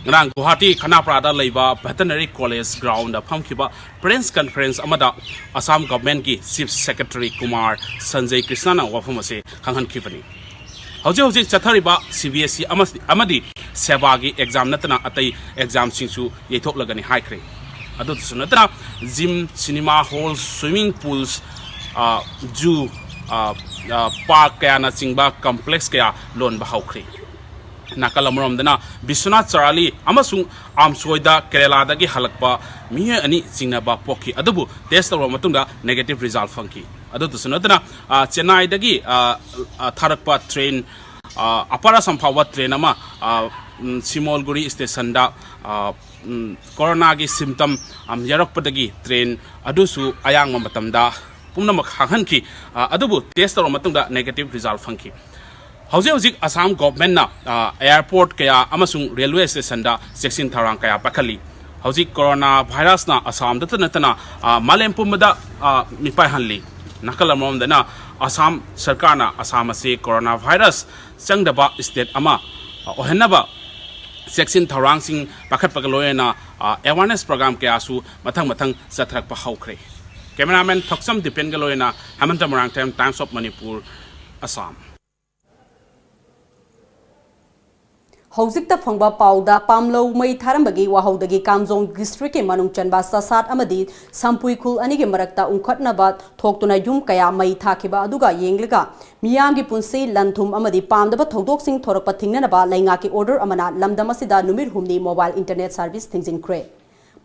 ꯉꯔꯥꯡ ꯒꯨꯋꯥꯍꯥꯇꯤ ꯈꯅꯥꯄꯥꯔꯥꯗ ꯂꯩꯕ Veterinary College groundꯗ ꯐꯝꯈꯤꯕ press conference ꯑꯃꯗ ꯑꯁꯥꯝ governmentꯀꯤ Chief Secretary ꯀꯨꯃꯥꯔ ꯁꯟꯖꯌ ꯀ꯭ꯔꯤꯁꯅꯅ ꯋꯥꯐꯝ ꯑꯁꯤ ꯈꯪꯍꯟꯈꯤꯕꯅꯤ꯫ ꯍꯧꯖꯤꯛ ꯍꯧꯖꯤꯛ ꯆꯠꯊꯔꯤꯕ CBSE ꯑꯃ-, ꯑꯃꯗꯤ ꯁꯦꯕꯥꯒꯤ exam ꯅꯠꯇꯅ ꯑꯇꯩ examꯁꯤꯡꯁꯨ ꯌꯩꯊꯣꯛꯂꯒꯅꯤ ꯍꯥꯏꯈ꯭ꯔꯦ꯫ ꯑꯗꯨꯗꯁꯨ ꯅꯠꯇꯅ gym, cinema hall, swimming pools, ꯑ, zoo, ꯑ, ꯑ, park ꯀꯌꯥꯅꯆꯤꯡꯕ complex ꯀꯌꯥ ꯂꯣꯟꯕ ꯍꯧꯈ꯭ꯔꯦ꯫ ꯅꯥꯀꯜ ꯑꯃꯔꯣꯝꯗꯅ ꯕꯤꯁ꯭ꯋꯅꯥꯊ ꯆꯔꯥꯂꯤ ꯑꯃꯁꯨꯡ ꯑꯥꯝꯁꯣꯏꯗ ꯀꯦꯔꯦꯂꯥꯗꯒꯤ ꯍꯜꯂꯛꯄ ꯃꯤꯑꯣꯏ ꯑꯅꯤ ꯆꯤꯡꯅꯕ ꯄꯣꯛꯈꯤ, ꯑꯗꯨꯕꯨ test ꯇꯧꯔꯕ ꯃꯇꯨꯡꯗ negative result ꯐꯪꯈꯤ꯫ ꯑꯗꯨꯗꯁꯨ ꯅꯠꯇꯅ, ꯑ, ꯆꯦꯟꯅꯥꯏꯗꯒꯤ, ꯑ, ꯑ, ꯊꯥꯔꯛꯄ train, ꯑ, Upper Assam ꯐꯥꯎꯕ train ꯑꯃ, ꯑ, ꯎꯝ, ꯁꯤꯃꯣꯜꯒꯨꯔꯤ stationꯗ, ꯑ, ꯎꯝ, coronaꯒꯤ symptom, ꯑꯝ, ꯌꯥꯎꯔꯛꯄꯗꯒꯤ train ꯑꯗꯨꯁꯨ ꯑꯌꯥꯡꯕ ꯃꯇꯝꯗ ꯄꯨꯝꯅꯃꯛ ꯍꯥꯡꯍꯟꯈꯤ꯫ ꯑ, ꯑꯗꯨꯕꯨ test ꯇꯧꯔꯕ ꯃꯇꯨꯡꯗ negative result ꯐꯪꯈꯤ꯫ ꯍꯧꯖꯤꯛ ꯍꯧꯖꯤꯛ ꯑꯁꯥꯝ governmentꯅ, ꯑ, airport ꯀꯌꯥ ꯑꯃꯁꯨꯡ railway stationꯗ ꯆꯦꯛꯁꯤꯟ ꯊꯧꯔꯥꯡ ꯀꯌꯥ ꯄꯥꯏꯈꯠꯂꯤ꯫ ꯍꯧꯖꯤꯛ corona virusꯅ ꯑꯁꯥꯝꯗꯇ ꯅꯠꯇꯅ, ꯑ, ꯃꯥꯂꯦꯝ ꯄꯨꯝꯕꯗ, ꯑ, ꯃꯤꯄꯥꯏꯍꯜꯂꯤ꯫ ꯅꯥꯀꯜ ꯑꯃꯔꯣꯝꯗꯅ ꯑꯁꯥꯝ ꯁꯔꯀꯥꯔꯅ ꯑꯁꯥꯝ ꯑꯁꯤ ꯀꯣꯔꯣꯅꯥ ꯚꯥꯏꯔꯁ ꯆꯪꯗꯕ ꯁ꯭ꯇꯦꯠ ꯑꯃ ꯑꯣꯏꯍꯟꯅꯕ ꯆꯦꯛꯁꯤꯟ ꯊꯧꯔꯥꯡꯁꯤꯡ ꯄꯥꯏꯈꯠꯄꯒ ꯂꯣꯏꯅꯅ ꯑꯦꯋꯥꯔꯅꯦꯁ ꯄ꯭ꯔꯣꯒ꯭ꯔꯥꯝ ꯀꯌꯥꯁꯨ ꯃꯊꯪ ꯃꯊꯪ ꯆꯠꯊꯔꯛꯄ ꯍꯧꯈ꯭ꯔꯦ꯫ ꯀꯦꯃꯦꯔꯥꯃꯦꯟ ꯊꯣꯛꯆꯝ ꯗꯤꯄꯦꯟꯒ ꯂꯣꯏꯅꯅ ꯍꯦꯃꯟꯇ Moirangthem, Times of Manipur, Assam. ꯍꯧꯖꯤꯛꯇ ꯐꯪꯕ ꯄꯥꯎꯗ, ꯄꯥꯝꯂꯧ ꯃꯩ ꯊꯥꯔꯝꯕꯒꯤ ꯋꯥꯍꯧꯗꯒꯤ ꯀꯥꯝꯖꯣꯡ ꯗꯤꯁꯇ꯭ꯔꯤꯛꯀꯤ ꯃꯅꯨꯡ ꯆꯟꯕ ꯆꯁꯥꯠ ꯑꯃꯗꯤ ꯁꯝꯄꯨꯏ ꯈꯨꯜ ꯑꯅꯤꯒꯤ ꯃꯔꯛꯇ ꯎꯪꯈꯠꯅꯕ ꯊꯣꯛꯇꯨꯅ ꯌꯨꯝ ꯀꯌꯥ ꯃꯩ ꯊꯥꯈꯤꯕ ꯑꯗꯨꯒ ꯌꯦꯡꯂꯒ ꯃꯤꯌꯥꯝꯒꯤ ꯄꯨꯟꯁꯤ ꯂꯟ-ꯊꯨꯝ ꯑꯃꯗꯤ ꯄꯥꯝꯗꯕ ꯊꯧꯗꯣꯛꯁꯤꯡ ꯊꯣꯔꯛꯄ ꯊꯤꯡꯅꯅꯕ ꯂꯩꯉꯥꯛꯀꯤ ꯑꯣꯔꯗꯔ ꯑꯃꯅ ꯂꯝꯗꯝ ꯑꯁꯤꯗ ꯅꯨꯃꯤꯠ ꯍꯨꯝꯅꯤ ꯃꯣꯕꯥꯏꯜ ꯏꯟꯇꯔꯅꯦꯠ ꯁꯥꯔꯚꯤꯁ ꯊꯤꯡꯖꯤꯟꯈ꯭ꯔꯦ꯫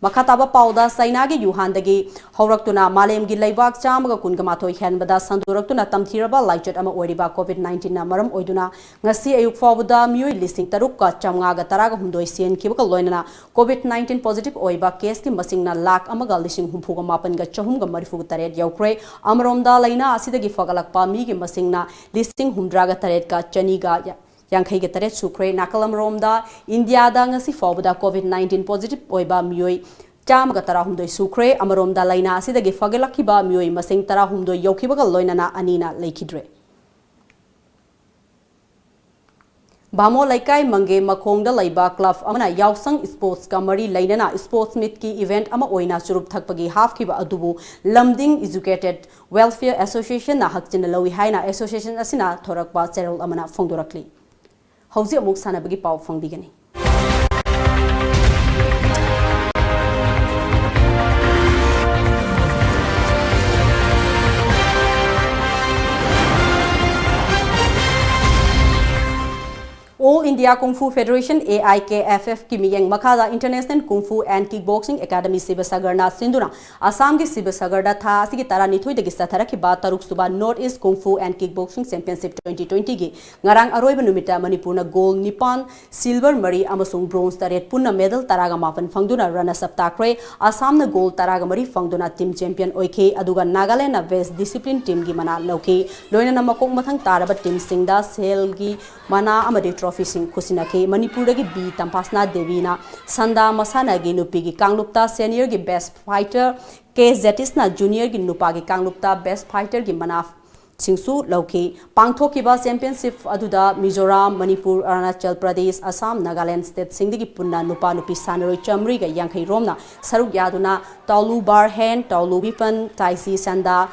ꯃꯈꯥ ꯇꯥꯕ ꯄꯥꯎꯗ, ꯆꯥꯏꯅꯥꯒꯤ ꯌꯨꯍꯥꯟꯗꯒꯤ ꯍꯧꯔꯛꯇꯨꯅ ꯃꯥꯂꯦꯝꯒꯤ ꯂꯩꯕꯥꯛ ꯆꯥꯝꯃꯒ ꯀꯨꯟꯒ ꯃꯥꯊꯣꯏ ꯍꯦꯟꯕꯗ ꯁꯟꯗꯣꯔꯛꯇꯨꯅ ꯇꯝꯊꯤꯔꯕ ꯂꯥꯏꯆꯠ ꯑꯃ ꯑꯣꯏꯔꯤꯕ ꯀꯣꯚꯤꯗ ꯅꯥꯏꯟꯇꯤꯟꯅ ꯃꯔꯝ ꯑꯣꯏꯗꯨꯅ ꯉꯁꯤ ꯑꯌꯨꯛ ꯐꯥꯎꯕꯗ ꯃꯤꯑꯣꯏ ꯂꯤꯁꯤꯡ ꯇꯔꯨꯛꯀ ꯆꯥꯝꯃꯉꯥꯒ ꯇꯔꯥꯒ ꯍꯨꯝꯗꯣꯏ ꯁꯤꯍꯟꯈꯤꯕꯒ ꯂꯣꯏꯅꯅ ꯀꯣꯚꯤꯗ ꯅꯥꯏꯟꯇꯤꯟ ꯄꯣꯖꯤꯇꯤꯚ ꯑꯣꯏꯕ ꯀꯦꯁꯀꯤ ꯃꯁꯤꯡꯅ ꯂꯥꯈ ꯑꯃꯒ ꯂꯤꯁꯤꯡ ꯍꯨꯝꯐꯨꯒ ꯃꯥꯄꯟꯒ ꯆꯍꯨꯝꯒ ꯃꯔꯤꯐꯨꯒ ꯇꯔꯦꯠ ꯌꯧꯈ꯭ꯔꯦ꯫ ꯑꯃꯔꯣꯝꯗ, ꯂꯥꯏꯅꯥ ꯑꯁꯤꯗꯒꯤ ꯐꯒꯠꯂꯛꯄ ꯃꯤꯒꯤ ꯃꯁꯤꯡꯅ ꯂꯤꯁꯤꯡ ꯍꯨꯝꯗ꯭ꯔꯥꯒ ꯇꯔꯦꯠꯀ ꯆꯅꯤꯒ ꯌꯥꯡꯈꯩꯒ ꯇꯔꯦꯠ ꯁꯨꯈ꯭ꯔꯦ꯫ ꯅꯥꯀꯜ ꯑꯃꯔꯣꯝꯗ, ꯏꯟꯗꯤꯌꯥꯗ ꯉꯁꯤ ꯐꯥꯎꯕꯗ ꯀꯣꯚꯤꯗ ꯅꯥꯏꯟꯇꯤꯟ ꯄꯣꯖꯤꯇꯤꯚ ꯑꯣꯏꯕ ꯃꯤꯑꯣꯏ ꯆꯥꯝꯃꯒ ꯇꯔꯥꯍꯨꯝꯗꯣꯏ ꯁꯨꯈ꯭ꯔꯦ꯫ ꯑꯃꯔꯣꯝꯗ, ꯂꯥꯏꯅꯥ ꯑꯁꯤꯗꯒꯤ ꯐꯒꯠꯂꯛꯈꯤꯕ ꯃꯤꯑꯣꯏ ꯃꯁꯤꯡ ꯇꯔꯥꯍꯨꯝꯗꯣꯏ ꯌꯧꯈꯤꯕꯒ ꯂꯣꯏꯅꯅ ꯑꯅꯤꯅ ꯂꯩꯈꯤꯗ꯭ꯔꯦ꯫ ꯚꯥꯃꯣ ꯂꯩꯀꯥꯏ ꯃꯪꯒꯦ ꯃꯈꯣꯡꯗ ꯂꯩꯕ ꯀ꯭ꯂꯕ ꯑꯃꯅ ꯌꯥꯎꯁꯪ ꯁ꯭ꯄꯣꯔꯠꯁꯀ ꯃꯔꯤ ꯂꯩꯅꯅ ꯁ꯭ꯄꯣꯔꯠꯁ ꯃꯤꯠꯀꯤ ꯏꯚꯦꯟꯠ ꯑꯃ ꯑꯣꯏꯅ ꯆꯨꯔꯨꯞ ꯊꯛꯄꯒꯤ ꯍꯥꯞꯈꯤꯕ ꯑꯗꯨꯕꯨ ꯂꯝꯗꯤꯡ ꯏꯖꯨꯀꯦꯇꯦꯗ ꯋꯦꯜꯐꯤꯌꯔ ꯑꯦꯁꯣꯁꯤꯌꯦꯁꯟꯅ ꯍꯛꯆꯤꯟꯅ ꯂꯧꯏ ꯍꯥꯏꯅ ꯑꯦꯁꯣꯁꯤꯌꯦꯁꯟ ꯑꯁꯤꯅ ꯊꯣꯔꯛꯄ ꯆꯦꯔꯣꯜ ꯑꯃꯅ ꯐꯣꯡꯗꯣꯔꯛꯂꯤ꯫ ꯍꯧꯖꯤꯛ ꯑꯃꯨꯛ ꯁꯥꯟꯅꯕꯒꯤ ꯄꯥꯎ ꯐꯪꯕꯤꯒꯅꯤ꯫ All India Kung Fu Federation, A I K F F, ꯀꯤ ꯃꯤꯠꯌꯦꯡ ꯃꯈꯥꯗ International Kung Fu and Kickboxing Academy ꯁꯤꯕꯁꯥꯒꯔꯅ ꯁꯤꯟꯗꯨꯅ ꯑꯁꯥꯝꯒꯤ ꯁꯤꯕꯁꯥꯒꯔꯗ ꯊꯥ ꯑꯁꯤꯒꯤ ꯇꯔꯥꯅꯤꯊꯣꯏꯗꯒꯤ ꯆꯠꯊꯔꯛꯈꯤꯕ ꯇꯔꯨꯛꯁꯨꯕ North East Kung Fu and Kickboxing Championship twenty twenty ꯒꯤ ꯉꯔꯥꯡ ꯑꯔꯣꯏꯕ ꯅꯨꯃꯤꯠꯇ ꯃꯅꯤꯄꯨꯔꯅ gold ꯅꯤꯄꯥꯟ, silver ꯃꯔꯤ ꯑꯃꯁꯨꯡ bronze ꯇꯔꯦꯠ, ꯄꯨꯟꯅ medal ꯇꯔꯥꯒ ꯃꯥꯄꯟ ꯐꯪꯗꯨꯅ runners up ꯇꯥꯈ꯭ꯔꯦ꯫ ꯑꯁꯥꯝꯅ gold ꯇꯔꯥꯒ ꯃꯔꯤ ꯐꯪꯗꯨꯅ team champion ꯑꯣꯏꯈꯤ, ꯑꯗꯨꯒ ꯅꯥꯒꯥꯂꯦꯟꯗꯅ best discipline teamꯒꯤ ꯃꯅꯥ ꯂꯧꯈꯤ꯫ ꯂꯣꯏꯅꯅ ꯃꯀꯣꯛ ꯃꯊꯪ ꯇꯥꯔꯕ teamꯁꯤꯡꯗ ꯁꯦꯜꯒꯤ ꯃꯅꯥ ꯑꯃꯗꯤ trophyꯁꯤꯡ ꯈꯨꯠꯁꯤꯟꯅꯈꯤ꯫ ꯃꯅꯤꯄꯨꯔꯗꯒꯤ ꯕꯤ ꯇꯝꯐꯥꯁꯅꯥ ꯗꯦꯕꯤꯅ ꯁꯟꯗꯥ ꯃꯁꯥꯟꯅꯒꯤ ꯅꯨꯄꯤꯒꯤ ꯀꯥꯡꯂꯨꯞꯇ seniorꯒꯤ best fighter ꯀꯦ ꯖꯦꯇꯤꯁꯅ ꯖꯨꯅꯤꯌꯔꯒꯤ ꯅꯨꯄꯥꯒꯤ ꯀꯥꯡꯂꯨꯞꯇ ꯕꯦꯁ ꯐꯥꯏꯇꯔꯒꯤ ꯃꯅꯥꯁꯤꯡꯁꯨ ꯂꯧꯈꯤ꯫ ꯄꯥꯡꯊꯣꯛꯈꯤꯕ ꯆꯦꯝꯄꯤꯌꯟꯁꯤꯞ ꯑꯗꯨꯗ ꯃꯤꯖꯣꯔꯥꯝ, ꯃꯅꯤꯄꯨꯔ, ꯑꯔꯨꯅꯥꯆꯜ ꯄ꯭ꯔꯗꯦꯁ, ꯑꯁꯥꯝ, ꯅꯥꯒꯥꯂꯦꯟ ꯁ꯭ꯇꯦꯠꯁꯤꯡꯗꯒꯤ ꯄꯨꯟꯅ ꯅꯨꯄꯥ ꯅꯨꯄꯤ ꯁꯥꯟꯅꯔꯣꯏ ꯆꯥꯃꯔꯤꯒ ꯌꯥꯡꯈꯩ ꯔꯣꯝꯅ ꯁꯔꯨꯛ ꯌꯥꯗꯨꯅ ꯇꯥꯎꯂꯨ ꯕꯥꯔ ꯍꯦꯟ, ꯇꯥꯎꯂꯨ ꯋꯤꯄꯟ, ꯇꯥꯏꯁꯤ ꯁꯟꯗꯥ,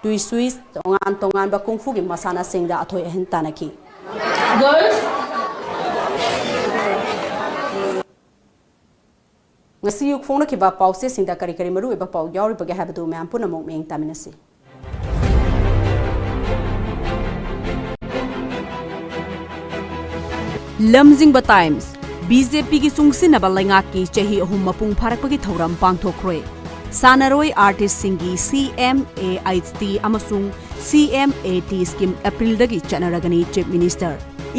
ꯇꯨꯏꯁꯨꯏꯁ, ꯇꯣꯉꯥꯟ ꯇꯣꯉꯥꯟꯕ ꯀꯨꯡꯐꯨꯒꯤ ꯃꯁꯥꯟꯅꯁꯤꯡꯗ ꯑꯊꯣꯏ ꯑꯍꯦꯟ ꯇꯥꯟꯅꯈꯤ꯫ ꯉꯁꯤ ꯑꯌꯨꯛ ꯐꯣꯡꯅꯈꯤꯕ ꯄꯥꯎꯆꯦꯁꯤꯡꯗ ꯀꯔꯤ ꯀꯔꯤ ꯃꯔꯨꯑꯣꯏꯕ ꯄꯥꯎ ꯌꯥꯎꯔꯤꯕꯒꯦ ꯍꯥꯏꯕꯗꯨ ꯃꯌꯥꯝ ꯄꯨꯝꯅꯃꯛ ꯃꯤꯠꯌꯦꯡ ꯇꯥꯃꯤꯟꯅꯁꯤ꯫ ꯂꯝꯖꯤꯡꯕ ꯇꯥꯏꯝꯁ, ꯕꯤ ꯖꯦ ꯄꯤꯒꯤ ꯆꯨꯡꯁꯤꯟꯅꯕ ꯂꯩꯉꯥꯛꯀꯤ ꯆꯍꯤ ꯑꯍꯨꯝ ꯃꯄꯨꯡ ꯐꯥꯔꯛꯄꯒꯤ ꯊꯧꯔꯝ ꯄꯥꯡꯊꯣꯛꯈ꯭ꯔꯦ꯫ ꯁꯥꯟꯅꯔꯣꯏ ꯑꯥꯔꯇꯤꯁꯁꯤꯡꯒꯤ ꯁꯤ ꯑꯦꯝ ꯑꯦ ꯑꯩꯆ ꯇꯤ ꯑꯃꯁꯨꯡ C M A T scheme ꯑꯦꯄ꯭ꯔꯤꯜꯗꯒꯤ ꯆꯠꯅꯔꯒꯅꯤ, ꯆꯤꯐ ꯃꯤꯅꯤꯁꯇꯔ꯫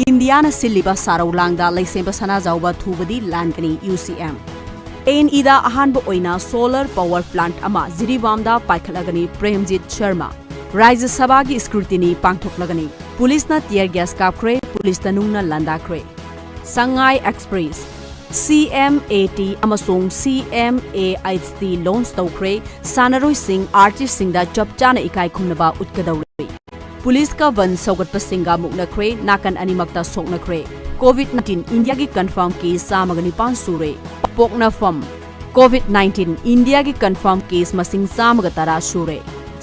ꯏꯟꯗꯤꯌꯥꯅ ꯁꯤꯜꯂꯤꯕ ꯁꯥꯔꯧ ꯂꯥꯡꯗ ꯂꯩꯁꯦꯝꯕ ꯁꯅꯥꯖꯥꯎꯕ ꯊꯨꯕꯗꯤ ꯂꯥꯟꯒꯅꯤ, ꯌꯨ ꯁꯤ ꯑꯦꯝ꯫ ꯑꯦꯟ ꯏꯗ ꯑꯍꯥꯟꯕ ꯑꯣꯏꯅ ꯁꯣꯂꯔ ꯄꯥꯋꯔ ꯄ꯭ꯂꯥꯟꯠ ꯑꯃ ꯖꯤꯔꯤꯕꯥꯝꯗ ꯄꯥꯏꯈꯠꯂꯒꯅꯤ, ꯄ꯭ꯔꯦꯝꯖꯤꯠ ꯁꯔꯃ꯫ ꯔꯥꯖ꯭ꯌ ꯁꯚꯥꯒꯤ ꯁ꯭ꯀ꯭ꯔꯨꯇꯤꯅꯤ ꯄꯥꯡꯊꯣꯛꯂꯒꯅꯤ꯫ ꯄꯨꯂꯤꯁꯅ ꯇꯤꯌꯔ ꯒ꯭ꯌꯥꯁ ꯀꯥꯞꯈ꯭ꯔꯦ, ꯄꯨꯂꯤꯁꯇ ꯅꯨꯡꯅ ꯂꯥꯟꯗꯥꯈ꯭ꯔꯦ꯫ ꯁꯉꯥꯏ ꯑꯦꯛꯁꯄ꯭ꯔꯦꯁ, ꯁꯤ ꯑꯦꯝ ꯑꯦ ꯇꯤ ꯑꯃꯁꯨꯡ ꯁꯤ ꯑꯦꯝ ꯑꯦ ꯑꯩꯆ ꯇꯤ ꯂꯣꯟꯆ ꯇꯧꯈ꯭ꯔꯦ꯫ ꯁꯥꯟꯅꯔꯣꯏꯁꯤꯡ, ꯑꯥꯔꯇꯤꯁꯁꯤꯡꯗ ꯆꯞ ꯆꯥꯅ ꯏꯀꯥꯏ ꯈꯨꯝꯅꯕ ꯎꯠꯀꯗꯧꯔꯦ꯫ ꯄꯨꯂꯤꯁꯀ ꯕꯟ ꯁꯧꯒꯠꯄꯁꯤꯡꯒ ꯃꯨꯛꯅꯈ꯭ꯔꯦ, ꯅꯥꯀꯟ ꯑꯅꯤꯃꯛꯇ ꯁꯣꯛꯅꯈ꯭ꯔꯦ꯫ ꯀꯣꯚꯤꯗ ꯅꯥꯏꯟꯇꯤꯟ ꯏꯟꯗꯤꯌꯥꯒꯤ ꯀꯟꯐꯥꯔꯝ ꯀꯦꯁ ꯆꯥꯝꯃꯒ ꯅꯤꯄꯥꯟ ꯁꯨꯔꯦ꯫ ꯄꯣꯛꯅꯐꯝ, ꯀꯣꯚꯤꯗ ꯅꯥꯏꯟꯇꯤꯟ ꯏꯟꯗꯤꯌꯥꯒꯤ ꯀꯟꯐꯥꯔꯝ ꯀꯦꯁ ꯃꯁꯤꯡ ꯆꯥꯝꯃꯒ ꯇꯔꯥ ꯁꯨꯔꯦ꯫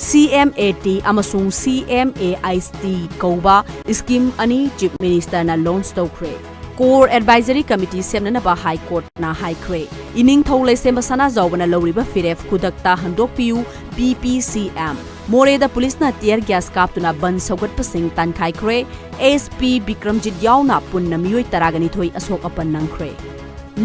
ꯁꯤ ꯑꯦꯝ ꯑꯦ ꯇꯤ ꯑꯃꯁꯨꯡ ꯁꯤ ꯑꯦꯝ ꯑꯦ ꯑꯩꯆ ꯇꯤ ꯀꯧꯕ ꯁ꯭ꯀꯤꯝ ꯑꯅꯤ ꯆꯤꯐ ꯃꯤꯅꯤꯁꯇꯔꯅ ꯂꯣꯟꯆ ꯇꯧꯈ꯭ꯔꯦ꯫ ꯀꯣꯔ ꯑꯦꯗꯚꯥꯏꯖꯔꯤ ꯀꯃꯤꯇꯤ ꯁꯦꯝꯅꯅꯕ ꯍꯥꯏ ꯀꯣꯔꯠꯅ ꯍꯥꯏꯈ꯭ꯔꯦ꯫ ꯏꯅꯤꯡꯊꯧ ꯂꯩꯁꯦꯝꯕ ꯁꯅꯥꯖꯥꯎꯕꯅ ꯂꯧꯔꯤꯕ ꯐꯤꯔꯦꯞ ꯈꯨꯗꯛꯇ ꯍꯟꯗꯣꯛꯄꯤꯌꯨ, ꯕꯤ ꯄꯤ ꯁꯤ ꯑꯦꯝ꯫ ꯃꯣꯔꯦꯗ ꯄꯨꯂꯤꯁꯅ ꯇꯤꯌꯔ ꯒ꯭ꯌꯥꯁ ꯀꯥꯞꯇꯨꯅ ꯕꯟ ꯁꯧꯒꯠꯄꯁꯤꯡ ꯇꯥꯟꯈꯥꯏꯈ꯭ꯔꯦ꯫ ꯑꯦꯁ ꯄꯤ ꯕꯤꯀ꯭ꯔꯝꯖꯤꯠ ꯌꯥꯎꯅ ꯄꯨꯟꯅ ꯃꯤꯑꯣꯏ ꯇꯔꯥꯒ ꯅꯤꯊꯣꯏ ꯑꯁꯣꯛ ꯑꯄꯟ ꯅꯪꯈ꯭ꯔꯦ꯫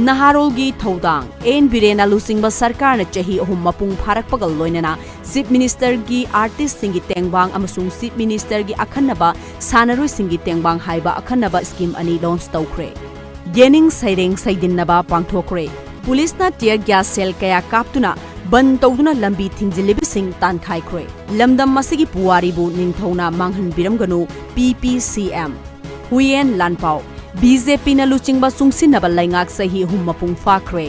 ꯅꯍꯥꯔꯣꯜꯒꯤ ꯊꯧꯗꯥꯡ, ꯑꯦꯟ ꯕꯤꯔꯦꯟꯅ ꯂꯨꯆꯤꯡꯕ ꯁꯔꯀꯥꯔꯅ ꯆꯍꯤ ꯑꯍꯨꯝ ꯃꯄꯨꯡ ꯐꯥꯔꯛꯄꯒ ꯂꯣꯏꯅꯅ ꯆꯤꯐ ꯃꯤꯅꯤꯁꯇꯔꯒꯤ ꯑꯥꯔꯇꯤꯁꯁꯤꯡꯒꯤ ꯇꯦꯡꯕꯥꯡ ꯑꯃꯁꯨꯡ ꯆꯤꯐ ꯃꯤꯅꯤꯁꯇꯔꯒꯤ ꯑꯈꯟꯅꯕ ꯁꯥꯟꯅꯔꯣꯏꯁꯤꯡꯒꯤ ꯇꯦꯡꯕꯥꯡ ꯍꯥꯏꯕ ꯑꯈꯟꯅꯕ ꯁ꯭ꯀꯤꯝ ꯑꯅꯤ ꯂꯣꯟꯆ ꯇꯧꯈ꯭ꯔꯦ꯫ ꯌꯦꯅꯤꯡ ꯁꯩꯔꯦꯡ ꯁꯩꯗꯤꯟꯅꯕ ꯄꯥꯡꯊꯣꯛꯈ꯭ꯔꯦ꯫ ꯄꯨꯂꯤꯁꯅ ꯇꯤꯌꯔ ꯒ꯭ꯌꯥꯁ ꯁꯦꯜ ꯀꯌꯥ ꯀꯥꯞꯇꯨꯅ ꯕꯟ ꯇꯧꯗꯨꯅ ꯂꯝꯕꯤ ꯊꯤꯡꯖꯤꯜꯂꯤꯕꯁꯤꯡ ꯇꯥꯟꯈꯥꯏꯈ꯭ꯔꯦ꯫ ꯂꯝꯗꯝ ꯑꯁꯤꯒꯤ ꯄꯨꯋꯥꯔꯤꯕꯨ ꯅꯤꯡꯊꯧꯅ ꯃꯥꯡꯍꯟꯕꯤꯔꯝꯒꯅꯨ, ꯄꯤ ꯄꯤ ꯁꯤ ꯑꯦꯝ꯫ ꯍꯨꯏꯌꯦꯟ ꯂꯥꯟꯄꯥꯎ, ꯕꯤ ꯖꯦ ꯄꯤꯅ ꯂꯨꯆꯤꯡꯕ ꯆꯨꯡꯁꯤꯟꯅꯕ ꯂꯩꯉꯥꯛ ꯆꯍꯤ ꯑꯍꯨꯝ ꯃꯄꯨꯡ ꯐꯥꯈ꯭ꯔꯦ꯫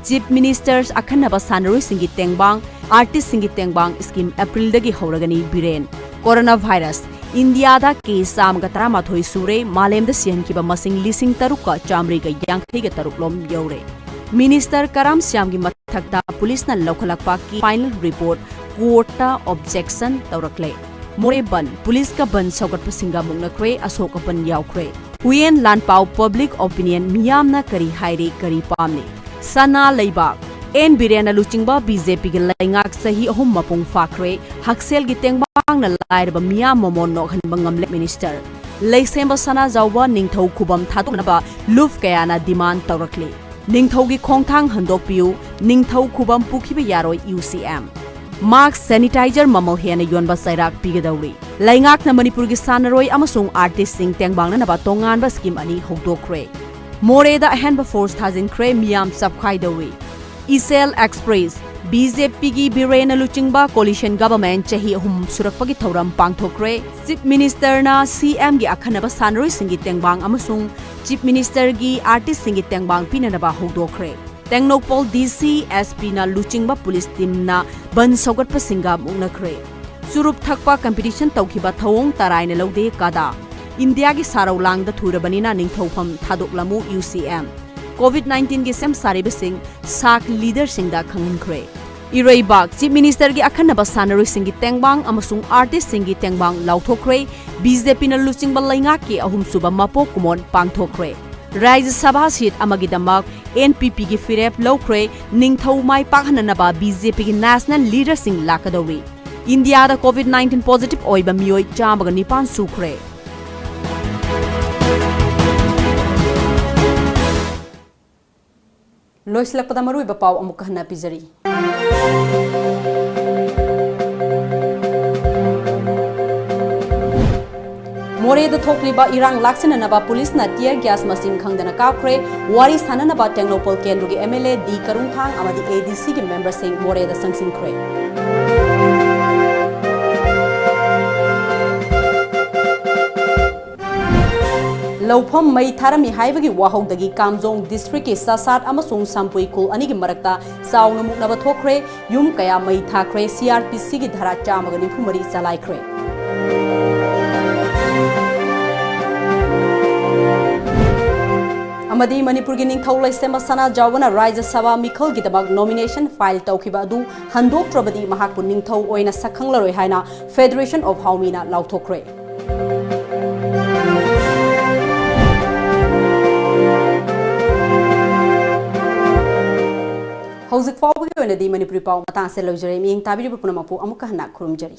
ꯆꯤꯐ ꯃꯤꯅꯤꯁꯇꯔ ꯑꯈꯟꯅꯕ ꯁꯥꯟꯅꯔꯣꯏꯁꯤꯡꯒꯤ ꯇꯦꯡꯕꯥꯡ, ꯑꯥꯔꯇꯤꯁꯁꯤꯡꯒꯤ ꯇꯦꯡꯕꯥꯡ ꯁ꯭ꯀꯤꯝ ꯑꯦꯄ꯭ꯔꯤꯜꯗꯒꯤ ꯍꯧꯔꯒꯅꯤ꯫ ꯕꯤꯔꯦꯟ꯫ Corona virus. ꯏꯟꯗꯤꯌꯥꯗ ꯀꯦꯁ ꯆꯥꯝꯃꯒ ꯇꯔꯥꯃꯥꯊꯣꯏ ꯁꯨꯔꯦ, ꯃꯥꯂꯦꯝꯗ ꯁꯤꯍꯟꯈꯤꯕ ꯃꯁꯤꯡ ꯂꯤꯁꯤꯡ ꯇꯔꯨꯛꯀ ꯆꯥꯃꯔꯤꯒ ꯌꯥꯡꯈꯩꯒ ꯇꯔꯨꯛ ꯂꯣꯝ ꯌꯧꯔꯦ꯫ ꯃꯤꯅꯤꯁꯇꯔ ꯀꯔꯥꯝ ꯁ꯭ꯌꯥꯝꯒꯤ ꯃꯊꯛꯇ ꯄꯨꯂꯤꯁꯅ ꯂꯧꯈꯠꯂꯛꯄ ꯀꯦꯁ ꯐꯥꯏꯅꯦꯜ ꯔꯤꯄꯣꯔꯠ ꯀꯣꯔꯠꯇ ꯑꯣꯕꯖꯦꯛꯁꯟ ꯇꯧꯔꯛꯂꯦ꯫ ꯃꯣꯔꯦ ꯕꯟ, ꯄꯨꯂꯤꯁꯀ ꯕꯟ ꯁꯧꯒꯠꯄꯁꯤꯡꯒ ꯃꯨꯛꯅꯈ꯭ꯔꯦ, ꯑꯁꯣꯛ ꯑꯄꯟ ꯌꯥꯎꯈ꯭ꯔꯦ꯫ ꯍꯨꯌꯦꯟ ꯂꯥꯟꯄꯥꯎ, ꯄꯕ꯭ꯂꯤꯛ ꯑꯣꯄꯤꯅꯤꯌꯟ, ꯃꯤꯌꯥꯝꯅ ꯀꯔꯤ ꯍꯥꯏꯔꯤ, ꯀꯔꯤ ꯄꯥꯝꯂꯤ? ꯁꯅꯥ ꯂꯩꯕꯥꯛ꯫ ꯑꯦꯟ ꯕꯤꯔꯦꯟꯅ ꯂꯨꯆꯤꯡꯕ ꯕꯤꯖꯦꯄꯤꯒꯤ ꯂꯩꯉꯥꯛ ꯆꯍꯤ ꯑꯍꯨꯝ ꯃꯄꯨꯡ ꯐꯥꯈ꯭ꯔꯦ꯫ ꯍꯛꯁꯦꯜꯒꯤ ꯇꯦꯡꯕꯥꯡꯅ ꯂꯥꯏꯔꯕ ꯃꯤꯌꯥꯝ ꯃꯃꯣꯟ ꯅꯣꯛꯍꯟꯕ ꯉꯝꯂꯦ꯫ ꯃꯤꯅꯤꯁꯇꯔ ꯂꯩꯁꯦꯝꯕ ꯁꯅꯥꯖꯥꯎꯕ ꯅꯤꯡꯊꯧ ꯈꯨꯕꯝ ꯊꯥꯗꯣꯛꯅꯕ ꯂꯨꯞ ꯀꯌꯥꯅ ꯗꯤꯃꯥꯟ ꯇꯧꯔꯛꯂꯤ꯫ ꯅꯤꯡꯊꯧꯒꯤ ꯈꯣꯡꯊꯥꯡ ꯍꯟꯗꯣꯛꯄꯤꯌꯨ, ꯅꯤꯡꯊꯧ ꯈꯨꯕꯝ ꯄꯨꯈꯤꯕ ꯌꯥꯔꯣꯏ, ꯌꯨ ꯁꯤ ꯑꯦꯝ꯫ ꯃꯥꯁꯛ, ꯁꯦꯅꯤꯇꯥꯏꯖꯔ ꯃꯃꯜ ꯍꯦꯟꯅ ꯌꯣꯟꯕ ꯆꯩꯔꯥꯛ ꯄꯤꯒꯗꯧꯔꯤ꯫ ꯂꯩꯉꯥꯛꯅ ꯃꯅꯤꯄꯨꯔꯒꯤ ꯁꯥꯟꯅꯔꯣꯏ ꯑꯃꯁꯨꯡ ꯑꯥꯔꯇꯤꯁꯁꯤꯡ ꯇꯦꯡꯕꯥꯡꯅꯅꯕ ꯇꯣꯉꯥꯟꯕ ꯁ꯭ꯀꯤꯝ ꯑꯅꯤ ꯍꯧꯗꯣꯛꯈ꯭ꯔꯦ꯫ ꯃꯣꯔꯦꯗ ꯑꯍꯦꯟꯕ ꯐꯣꯔꯁ ꯊꯥꯖꯤꯟꯈ꯭ꯔꯦ, ꯃꯤꯌꯥꯝ ꯆꯞꯈꯥꯏꯗꯧꯔꯤ꯫ ꯏꯆꯦꯜ ꯑꯦꯛꯁꯄ꯭ꯔꯦꯁ꯫ ꯕꯤꯖꯦꯄꯤꯒꯤ ꯕꯤꯔꯦꯟꯅ ꯂꯨꯆꯤꯡꯕ ꯀꯣꯂꯤꯁꯟ ꯒꯚꯔꯟꯃꯦꯟꯠ ꯆꯍꯤ ꯑꯍꯨꯝ ꯁꯨꯔꯛꯄꯒꯤ ꯊꯧꯔꯝ ꯄꯥꯡꯊꯣꯛꯈ꯭ꯔꯦ꯫ ꯆꯤꯐ ꯃꯤꯅꯤꯁꯇꯔꯅ ꯁꯤ ꯑꯦꯝꯒꯤ ꯑꯈꯟꯅꯕ ꯁꯥꯟꯅꯔꯣꯏꯁꯤꯡꯒꯤ ꯇꯦꯡꯕꯥꯡ ꯑꯃꯁꯨꯡ ꯆꯤꯐ ꯃꯤꯅꯤꯁꯇꯔꯒꯤ ꯑꯥꯔꯇꯤꯁꯁꯤꯡꯒꯤ ꯇꯦꯡꯕꯥꯡ ꯄꯤꯅꯅꯕ ꯍꯧꯗꯣꯛꯈ꯭ꯔꯦ꯫ ꯇꯦꯡꯅꯧꯄꯜ ꯗꯤ ꯁꯤ, ꯑꯦꯁ ꯄꯤꯅ ꯂꯨꯆꯤꯡꯕ ꯄꯨꯂꯤꯁ ꯇꯤꯝꯅ ꯕꯟ ꯁꯧꯒꯠꯄꯁꯤꯡꯒ ꯃꯨꯛꯅꯈ꯭ꯔꯦ꯫ ꯆꯨꯔꯨꯞ ꯊꯛꯄ ꯀꯝꯄꯤꯇꯤꯁꯟ ꯇꯧꯈꯤꯕ ꯊꯧꯑꯣꯡ ꯇꯔꯥꯏꯅ ꯂꯧꯗꯦ, ꯀꯥꯗꯥ꯫ ꯏꯟꯗꯤꯌꯥꯒꯤ ꯁꯥꯔꯧ ꯂꯥꯡꯗ ꯊꯨꯔꯕꯅꯤꯅ ꯅꯤꯡꯊꯧꯐꯝ ꯊꯥꯗꯣꯛꯂꯝꯃꯨ, ꯌꯨ ꯁꯤ ꯑꯦꯝ꯫ ꯀꯣꯚꯤꯗ ꯅꯥꯏꯟꯇꯤꯟꯒꯤ ꯁꯦꯝ ꯁꯥꯔꯤꯕꯁꯤꯡ ꯁꯥꯛ ꯂꯤꯗꯔꯁꯤꯡꯗ ꯈꯪꯍꯟꯈ꯭ꯔꯦ꯫ ꯏꯔꯩꯕꯥꯛ꯫ ꯆꯤꯐ ꯃꯤꯅꯤꯁꯇꯔꯒꯤ ꯑꯈꯟꯅꯕ ꯁꯥꯟꯅꯔꯣꯏꯁꯤꯡꯒꯤ ꯇꯦꯡꯕꯥꯡ ꯑꯃꯁꯨꯡ ꯑꯥꯔꯇꯤꯁꯁꯤꯡꯒꯤ ꯇꯦꯡꯕꯥꯡ ꯂꯥꯎꯊꯣꯛꯈ꯭ꯔꯦ꯫ ꯕꯤꯖꯦꯄꯤꯅ ꯂꯨꯆꯤꯡꯕ ꯂꯩꯉꯥꯛꯀꯤ ꯑꯍꯨꯝꯁꯨꯕ ꯃꯄꯣꯛ ꯀꯨꯝꯑꯣꯟ ꯄꯥꯡꯊꯣꯛꯈ꯭ꯔꯦ꯫ ꯔꯥꯖ꯭ꯌ ꯁꯚꯥ ꯁꯤꯠ ꯑꯃꯒꯤꯗꯃꯛ ꯑꯦꯟ ꯄꯤ ꯄꯤꯒꯤ ꯐꯤꯔꯦꯞ ꯂꯧꯈ꯭ꯔꯦ꯫ ꯅꯤꯡꯊꯧ ꯃꯥꯏ ꯄꯥꯛꯍꯟꯅꯅꯕ ꯕꯤꯖꯦꯄꯤꯒꯤ ꯅꯦꯁꯅꯦꯜ ꯂꯤꯗꯔꯁꯤꯡ ꯂꯥꯛꯀꯗꯧꯔꯤ꯫ ꯏꯟꯗꯤꯌꯥꯗ ꯀꯣꯚꯤꯗ ꯅꯥꯏꯟꯇꯤꯟ ꯄꯣꯖꯤꯇꯤꯚ ꯑꯣꯏꯕ ꯃꯤꯑꯣꯏ ꯆꯥꯝꯃꯒ ꯅꯤꯄꯥꯟ ꯁꯨꯈ꯭ꯔꯦ꯫ ꯂꯣꯏꯁꯤꯜꯂꯛꯄꯗ ꯃꯔꯨꯑꯣꯏꯕ ꯄꯥꯎ ꯑꯃꯨꯛꯀ ꯍꯟꯅ ꯄꯤꯖꯔꯤ꯫ ꯃꯣꯔꯦꯗ ꯊꯣꯛꯂꯤꯕ ꯏꯔꯥꯡ ꯂꯥꯛꯁꯤꯟꯅꯅꯕ ꯄꯨꯂꯤꯁꯅ tear gas ꯃꯁꯤꯡ ꯈꯪꯗꯅ ꯀꯥꯞꯈ꯭ꯔꯦ꯫ ꯋꯥꯔꯤ ꯁꯥꯟꯅꯅꯕ ꯇꯦꯡꯅꯧꯄꯜ ꯀꯦꯟꯗ꯭ꯔꯒꯤ ꯑꯦꯝ ꯑꯦꯜ ꯑꯦ ꯗꯤ ꯀꯔꯨꯡꯊꯥꯡ ꯑꯃꯗꯤ ꯑꯦ ꯗꯤ ꯁꯤꯒꯤ ꯃꯦꯝꯕꯔꯁꯤꯡ ꯃꯣꯔꯦꯗ ꯆꯪꯁꯤꯟꯈ꯭ꯔꯦ꯫ ꯂꯧꯐꯝ ꯃꯩ ꯊꯥꯔꯝꯃꯤ ꯍꯥꯏꯕꯒꯤ ꯋꯥꯍꯧꯗꯒꯤ ꯀꯥꯝꯖꯣꯡ ꯗꯤꯁꯇ꯭ꯔꯤꯛꯀꯤ ꯆꯥꯁꯥꯠ ꯑꯃꯁꯨꯡ ꯁꯝꯄꯨꯏ ꯈꯨꯜ ꯑꯅꯤꯒꯤ ꯃꯔꯛꯇ ꯆꯥꯎꯅ ꯃꯨꯛꯅꯕ ꯊꯣꯛꯈ꯭ꯔꯦ꯫ ꯌꯨꯝ ꯀꯌꯥ ꯃꯩ ꯊꯥꯈ꯭ꯔꯦ꯫ ꯁꯤ ꯑꯥꯔ ꯄꯤ ꯁꯤꯒꯤ ꯙꯥꯔꯥ ꯆꯥꯝꯃꯒ ꯅꯤꯐꯨ ꯃꯔꯤ ꯆꯂꯥꯏꯈ꯭ꯔꯦ꯫ ꯑꯃꯗꯤ ꯃꯅꯤꯄꯨꯔꯒꯤ ꯅꯤꯡꯊꯧ ꯂꯩꯁꯦꯝꯕ ꯁꯅꯥꯖꯥꯎꯕꯅ ꯔꯥꯖ꯭ꯌ ꯁꯚꯥ ꯃꯤꯈꯜꯒꯤꯗꯃꯛ ꯅꯣꯃꯤꯅꯦꯁꯟ ꯐꯥꯏꯜ ꯇꯧꯈꯤꯕ ꯑꯗꯨ ꯍꯟꯗꯣꯛꯇ꯭ꯔꯕꯗꯤ ꯃꯍꯥꯛꯄꯨ ꯅꯤꯡꯊꯧ ꯑꯣꯏꯅ ꯁꯛꯈꯪꯂꯔꯣꯏ ꯍꯥꯏꯅ ꯐꯦꯗꯔꯦꯁꯟ ꯑꯣꯐ ꯍꯥꯎꯃꯤꯅ ꯂꯥꯎꯊꯣꯛꯈ꯭ꯔꯦ꯫ ꯍꯧꯖꯤꯛ ꯐꯥꯎꯕꯒꯤ ꯑꯣꯏꯅꯗꯤ ꯃꯅꯤꯄꯨꯔꯤ ꯄꯥꯎ ꯃꯇꯥꯡꯁꯦ ꯂꯣꯏꯖꯔꯦ꯫ ꯃꯤꯠꯌꯦꯡ ꯇꯥꯕꯤꯔꯤꯕ ꯄꯨꯝꯅꯃꯛꯄꯨ ꯑꯃꯨꯛꯀ ꯍꯟꯅ ꯈꯨꯔꯨꯝꯖꯔꯤ꯫